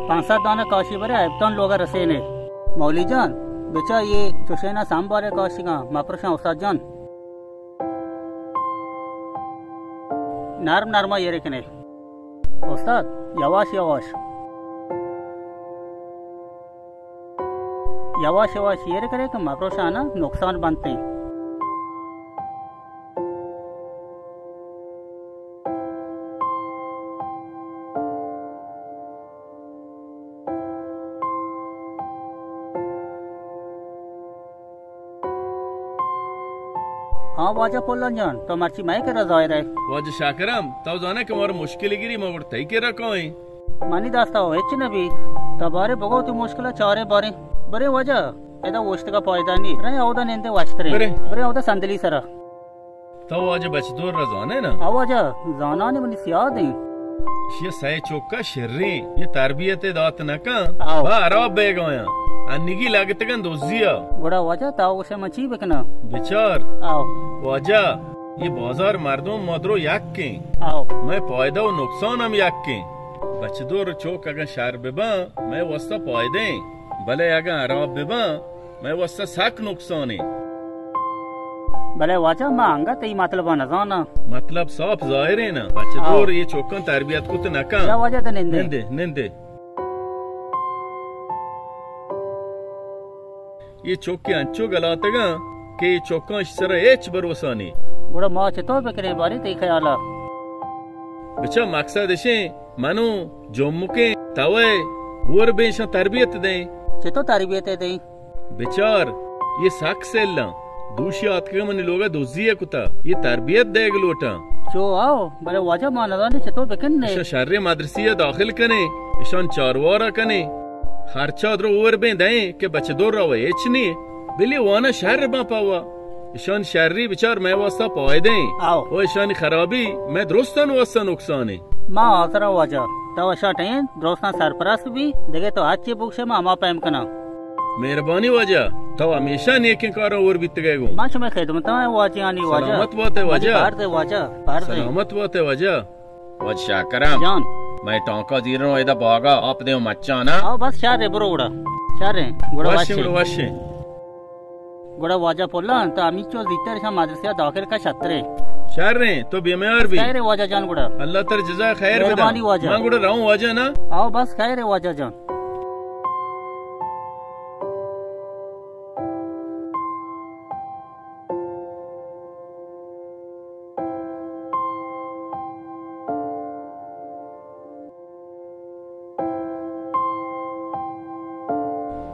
پانسد دانہ کاشی برے ایبتان لوگا رسینے۔ مولی جان، بچا یہ چوشینا سنبھالے کاشیگاں، مپرشاں استاد جان۔ نرم نرما ایرے کنے۔ استاد، یواش یواش۔ یواش یواش ایرے کنے کہ مپرشانا نقصان بنتے۔ ہاں واجہ پلان جان، تو مرچی مئے کرا ظاہر ئے۔ واجہ شاکرم، تو زانے کہ مارا مشکل گری، ما گڑ تئی کرا کائیں۔ منی دستا ہچ نہ بی، تو بارے بگو تو مشکل چارے بارے۔ برے واجہ، ادا اوشتگا پائدہ نی، رے اودا نندے واشترے۔ برے۔ برے اودا صندلی سرا۔ تو واجہ بچ دور را زانے نا؟ آ واجہ، زانانے منی سیاد ایں۔ شی سئے چوکا شریں، یہ تربیت دات نہ کن۔ آؤ۔ با عراب بیگایاں۔ انگی لگتگن دوزیا۔ گڑا واجہ، تا گوشے من چی بکناں؟ بچار۔ آؤ۔ واجہ، یہ بازار مردم مدرو یک ایں۔ آؤ۔ میں پائدہ و نقصان ہم یک ایں۔ بچ دور چوک اگن شر بباں، میں واسطہ پائدہ ایں۔ بلے اگن عراب بباں، مئے واسطہ سک نقصانے۔ بلے واجہ، ما انگت تئی مطلب نزاناں۔ مطلب صاف ظاہر ہے نا، بچ آؤ۔ دور یہ چوکاں تربیت کت نہ کن۔ یا واجہ تو نندے۔ نندے، نندے۔ یہ چوکے انچو گلاتگاں کہ یہ چوکاں اش سرا ہچ بھروسہ نی۔ گڑا ما چطور بکنیں بارے تئی خیالا؟ بچا مقصد اشیں منو جمکیں توئے اور بیشاں تربیت دیں۔ چطور تربیت دیں؟ بچار، یہ سک سیلاں۔ دوشی آتکگاں منی لوگا دزی ء کتا۔ یہ تربیت دیگ لوٹاں۔ چو آؤ، بلے واجہ ما نزانیں چطور بکن نے۔ اشاں شریں مدرسی ء داخل کنے، اشان چاروارا کنے۔ خرچا درو اور بیں دیں کہ بچ دور روے ہچ نی۔ بلی وانا شر باں پوا۔ اشان شری بچار مئے واسطہ پائدیں۔ آؤ۔ و اشانی خرابی مئے درستان واسطہ نقصانے۔ ما حاضر آں واجہ، تو اشاں ٹین درستاں سرپرست بی، دگہ تو ہرچی بگشے ما ہما پیم کناں۔ مہربانی واجہ، تو ہمیشہ نیکیں کاراں ہور بیتگئے گوں۔ ما شمئے خدمتاں واجہانی واجہ۔ سلامت بات ئے واجہ۔ منی فرض ئے واجہ، فرض ئے۔ سلامت بات ئے واجہ۔ واجہ شاکرم۔ جان۔ مئے ٹانکا زیروں ادا باغا آپ دیوں مچاں نا۔ آؤ بس شر ئے برو گڑا۔ شر ئے۔ گڑا وش ئے، وش ئے۔ گڑا وش ئے۔ گڑا واجہ پلان، تو ہمیچو زیتر اشاں مدرسہ داخل کا شترے۔ شر ئے، تو بیمار بی۔ خیر ئے واجہ جان گڑا۔ اللہ تر جزا خیر بدا۔ مہربانی واجہ۔ من گڑا رہوں واجہ نا۔ آؤ بس خیر ئے واجہ جان۔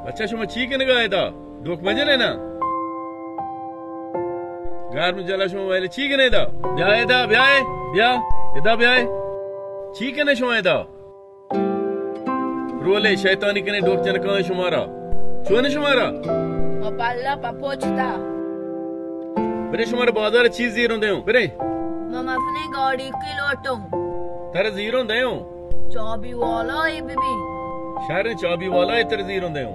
بچہ، شما چی کنگا ادا؟ ڈوک مجنے نا؟ گرم جلا شما ویلے چی کنے ادا؟ بیا ادا، بیا، بیا، ادا بیا۔ چی کنے شما ادا؟ رولے شیطانی کنے ڈوک جنکاں شمارا۔ چون شمارا؟ ما پلا پپوچتا۔ برے شمارا بازار چیز زیروں دیوں۔ برے۔ ما مزنیں گاڑی کی لوٹوں۔ تر زیروں دیوں۔ چابی والا ئے ببی۔ شر ئے، چابی والا ئے تر زیروں دیوں۔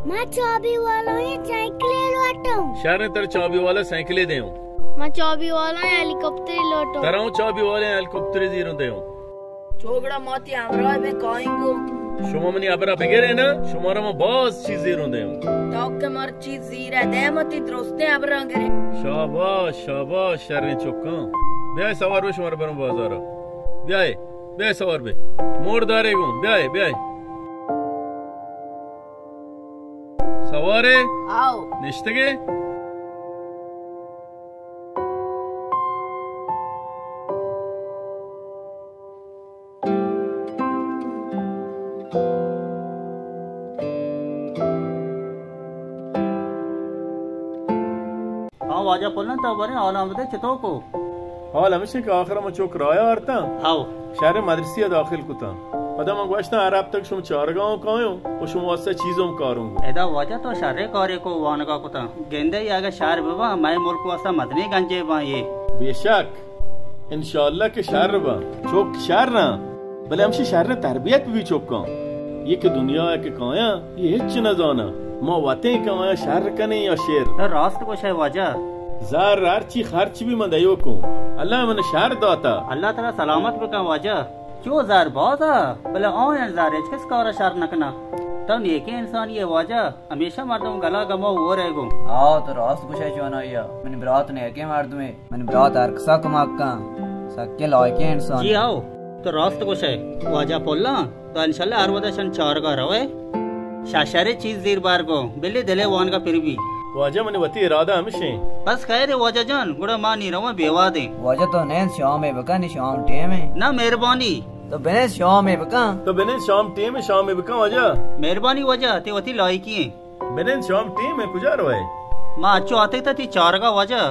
ما چابی والا ئے سائیکلے لوٹوں۔ شر ئے، تر چابی والا سائیکلے دیوں۔ ما چابی والا ئے ہیلی کاپٹرے لوٹوں۔ ترا اوں چابی والا ئے ہیلی کاپٹرے زیروں دیوں۔ چو گڑا ما تی ہمراہ بے کائیں گو۔ شما منی ہبرا بگرے نا، شمارا ما باز چیز زیروں دیوں۔ تو کہ مر چیز زیرہ دے، ما تی درستیں ہبراں گرے۔ شاباش، شاباش، شریں چکاں۔ بیائے سوار بے، شمارا بروں بازارا۔ بیائے، بیائے سوار بے۔ موڑ دارے گوں، بیائے، بیائے۔ سوارے؟ آؤ۔ نشتگے؟ ہاں واجہ پلن، تو بریں حالاں بدے، چتو کو؟ حال ہمیش انت کہ آخر من چک رایا آرتاں۔ ہاؤ۔ شہر مدرسی ء داخل کتاں۔ پدا من گوشتاں ہر ہفتگ شما چارگاہاں کایوں و شما واسطہ چیزوں کاروں گوں۔ ادا واجہ تو شریں کارے کو وانگا کتاں۔ گندے اگہ شر بباں، مئے ملک واسطہ مزنیں گنجے باں اے۔ بے شک۔ انشاءاللہ کہ شر باں۔ چک شر آں، بلے ہمشی شریں تربیت ببی چکاں۔ یہ کہ دنیا ء کہ کایاں، یہ ہچ نہ زاناں۔ ما وتیں کہ آیاں شر کنیں یا شر۔ تو راست گوشئے واجہ۔ زر ہرچی خرچ بی من دیوکوں۔ اللہ من شر داتا۔ اللہ ترا سلامت بکن واجہ۔ چو زر بازا، بلے آیاں زر ہچ کس کارا شر نہ کناں۔ تو نیکیں انسانی ئے واجہ۔ ہمیشہ مردم گلا گما و رہ گوں۔ آؤ، تو راست گوشئے چونائیا۔ منی برات نیکیں مردمے۔ منی برات ہر کسا کمک کن۔ سکیں لائقیں انسان۔ جی آؤ، تو راست گوشئے۔ واجہ پلاں، تو انشاءاللہ ہر ودا شن چارگا روئے۔ شاشرے چیز زیر بار گوں، بلی دلے وانگا پر بی۔ واجہ منی وتی ارادہ ہمشیں۔ بس خیر ہے واجہ جان، گڑا ما نی رواں بیوادیں۔ واجہ تو نیند شامے بکن، نی شام ٹیم ہے۔ نہ مہربانی۔ تو بنند شامے بکن۔ تو بنند شام ٹیم ہے، شامے بکن واجہ۔ مہربانی واجہ، تے وتی لائقی ہیں۔ بنند شام ٹیم ہے، کجا روئے؟ ما اچو آتے تا تی چارگا واجہ۔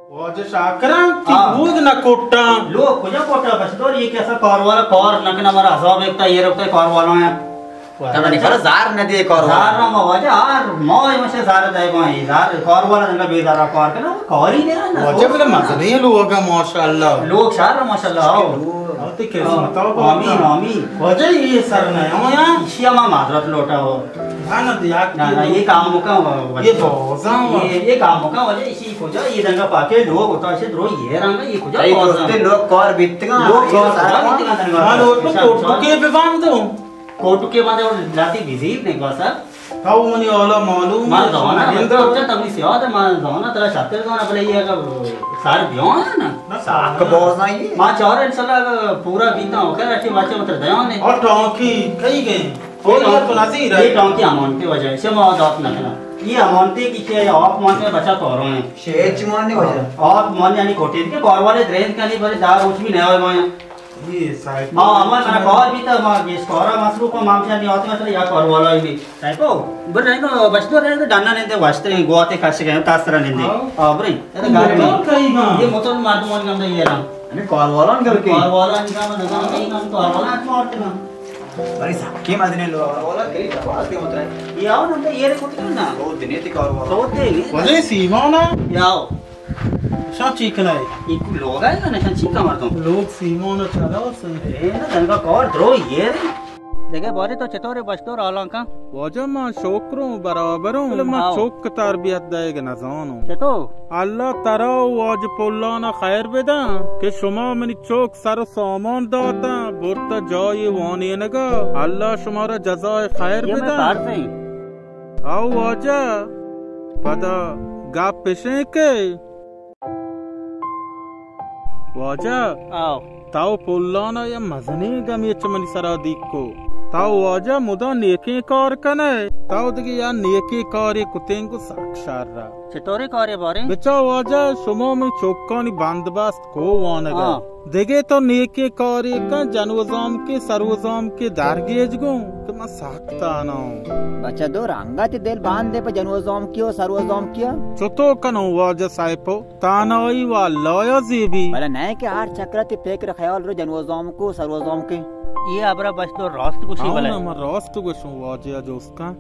واجہ شاکران، تی ہاں۔ لوگ نہ کوٹاں۔ لوگ کجا کوٹا؟ بس دور یہ کیسا کار والا کار نہ کنا، ہمارا عذاب ایک تا، یہ رکھتا ہے کار والا ہے۔ تمہاری پر زار نہ دے کار والا۔ زار نہ ما واجہ، ہر ما یہ مشے زار دے گو، یہ زار کار والا جنگا بے زارا کار کنا، کاری نہیں ہے نا۔ واجہ بلے مزنی لوگ ہے ماشاءاللہ۔ لوگ شہر ماشاءاللہ۔ ہاں۔ تی قسمت ہو۔ آمین، آمین۔ واجہ یہ سر نہ ہو یا؟ اشیا ما معذرت لوٹا ہو۔ نہ، نہ، دیا نہ، نہ، یہ کام مکا ہوا، یہ بازاں ہوا۔ یہ، یہ کام مکا واجہ، اسی کجا، یہ دنگا پاکے لوگ ہوتا، اسے درو یہ رنگا، یہ کجا اے بازاں۔ دوستے لوگ کار بیتگاں، لوگ یہ کار سارا بیتگاں دنگا۔ ہاں، لوگ تو اچھا، کوٹو اچھا۔ کے بے باندو۔ کوٹو کے باندو، لاتی بزیر نہیں باسا۔ تاو منی اولا معلوم ما ہے، زانا، ہندو۔ بچہ تمہیں سیاد ہے، ما زانا، ترا شاکر زانا، بلے یہ اگر سار بیان ہے نا۔ نہ، ساک بازاں یہ۔ ما چار انشاءاللہ اگر پورا بیتا ہو، کر اچھے بچے اتر دیان ہے۔ اور ٹانکی کئی گئے؟ کوئی تو نظیر ہے۔ یہ ٹانکی امانتی واجہ ہے، اسے ما دات نہ کنا۔ یہ امانتی کی کیا ہے، آپ مانتے بچہ کاروں ہے۔ شہر چی ماننے واجہ؟ آپ مان یعنی کوٹے کے کار والے درین کنے بلے دار روچ بھی نیا ہوئے مایا۔ یہ سائیکل۔ ما، ما، منا کار بیتا، ما گیس کارا مصروف ہوں، ما ہمشہ نہیں آتے، مثلا یا کار والا ہی نہیں۔ سائیکو، بر رہنگا، بچ دو رہنگا، ڈانا نہیں دے، واسطے گواتے کھاسے گئے، تاس طرح نہیں دے۔ ہاں۔ آ، برے، یہ تو گاڑی موٹر کہیں گا؟ یہ موٹر مردمان گم دے یہ نا۔ ہمیں کار والا گل کے۔ کار والا نہیں گم، نہ گم کہیں گم، کار والا ہاتھ مارتے نا۔ بڑے سکیں مزنیں لوگ۔ اولا کئی دروازگ ءَ اترائے۔ یہ آؤ نا، یہ رے کتگ نا۔ تو دنے تی کاروا۔ تو دے۔ وزے سیمانا۔ یہ آؤ۔ شان چی کنائے؟ یہ کو لوگ ہے نا، شان چی کمر تو؟ لوگ سیمانا چلا سے۔ اے نا، تنگا کار درو یہ رے۔ دیکھے بارے تو چطور ہے بشتور حالاں کا؟ واجہ من شکروں برابروں، بلے من آؤ۔ چک تربیت دئیگ نزانوں۔ چطور؟ اللہ ترا و واجہ پلان خیر بدن کہ شما منی چک سر و سامان داتن، برت جای وانینگا۔ اللہ شما را جزای خیر یہ میں بدن۔ فرض ہیں۔ او واجہ، پدا گپ اشیں کہ واجہ، آؤ۔ تو پلانا یا مزنیں گمے چہ منی سرا دیکو۔ تو واجہ مدا نیکیں کار کنے۔ تو دگہ یا نیکیں کارے کتیں گو سک شر۔ چطورے کارے بارے؟ بچا واجہ، شما منی چکانی بندوبست کو وانگا۔ ہاں۔ دگہ تو نیکیں کارے کن، جنوزام کے سروزام کے درگیج گوں کہ من سک تانا ہوں۔ بچہ دو رنگا تی دل باندے پہ جنوزام کیو سروزام کیا۔ چطور کنوں واجہ سائپو؟ تانائی و اللہ یا زیبی۔ بلے نئے کہ ہر چکر تی فکر خیال رو جنوزام کو سروزام کے۔ یہ ابرا بشتور راست گوشی ہاں بلے۔ نا، من راست گوشوں واجہ جوست کن۔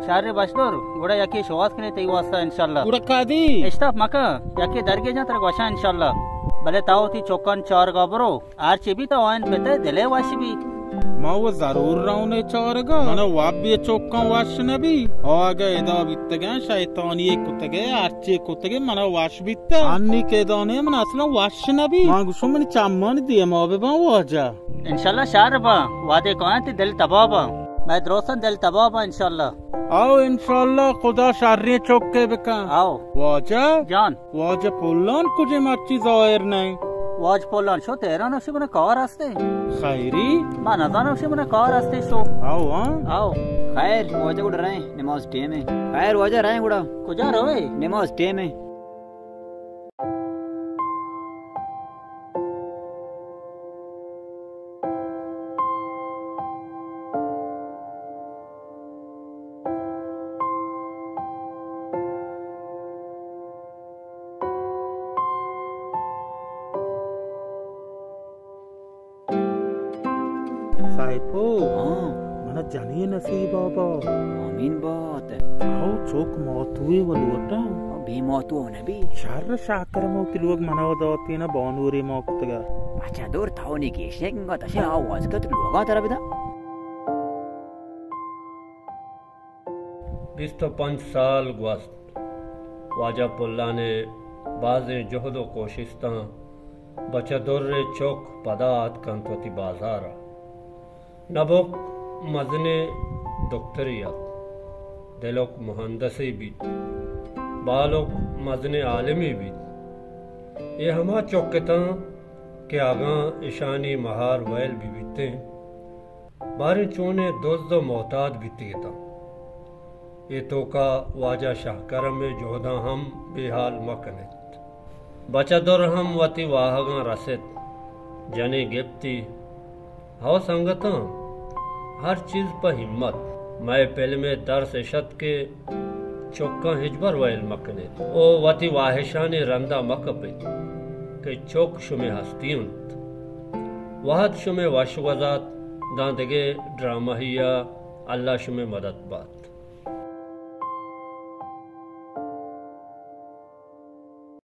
شر بشتور، گڑا یکی شواز کنے تئی واسطہ انشاءاللہ۔ گڑا کدی؟ اشتاپ مکا، یکی درگیجاں تر گوشاں انشاءاللہ۔ بلے تاو تی چکان چارگا برو، ہر چی بی تو آئین پتے دلے وش بی۔ ما و ضرور رونے چارگا، منا وابی چکان وش نبی۔ آگا ادا بیتگن شیطانی کتگے، ہر چی کتگے منا وش بیتا۔ انی کہ دانے من اصلا وش نبی۔ ما گوشم منی چمانی دیما ببان واجہ۔ انشاءاللہ شر باں، وعدے کایاں تی دل تباہ باں۔ مئے درستاں دل تباہ باں انشاءاللہ۔ او انشاءاللہ خدا شریں چکے بکن۔ او۔ واجہ؟ جان۔ واجہ پلان کجے مرچی ظاہر نئے؟ واجہ پلان شو تہران، اشی منا کار ہستے۔ خیری؟ ما نزانم اشی منا کار ہستے شو۔ او ہاں؟ او۔ خیر، واجہ گڑا رہیں، نماز ٹیم ہے۔ خیر واجہ رہیں گڑا۔ کجا روے؟ نماز ٹیم ہے۔ سائپو، ہاں۔ منا جنی نصیب آبا۔ آمین بات۔ او چوک ماتوی و لوٹا۔ بے ماتو نبی۔ شر شاکر مو کی لوگ منا داتی نا بانوری ما کتگا۔ اچھا دور تاونی گیشے کنگا تشے آواز کت لوگا ترا بدا۔ بیست و پنچ سال گوست۔ واجہ پلان ء بازیں جہد و کوشستاں بچہ در ء چک پدا آتکنت وتی بازار ء۔ نبک مزنیں دکترے ات، دلک مہندسے بیت، بالک مزنیں عالمے بیت۔ اے ہما چک اتاں کہ اگاں اشانی مہار ویل بہ بیتیں، باریں چونیں دزد و معتاد بیتگ اتاں۔ اے توکا واجہ شاہ کرم ء جہداں ہم بے حال مہ کن ات۔ بچہ در ہم وتی واہگاں رست، جنے گپتی، ہو سنگتاں، ہر چیز پہ ہمت۔ مئے پلم ء درس اش ات کہ چکاں ہچبر ویل مہ کن ات و وتی واہشانی رندا مہ کپ ات کہ چک شمے ہستی انت۔ وہد شمے وش گوزات، داں دگہ ڈرامہی ء اللہ شمے مدد بات۔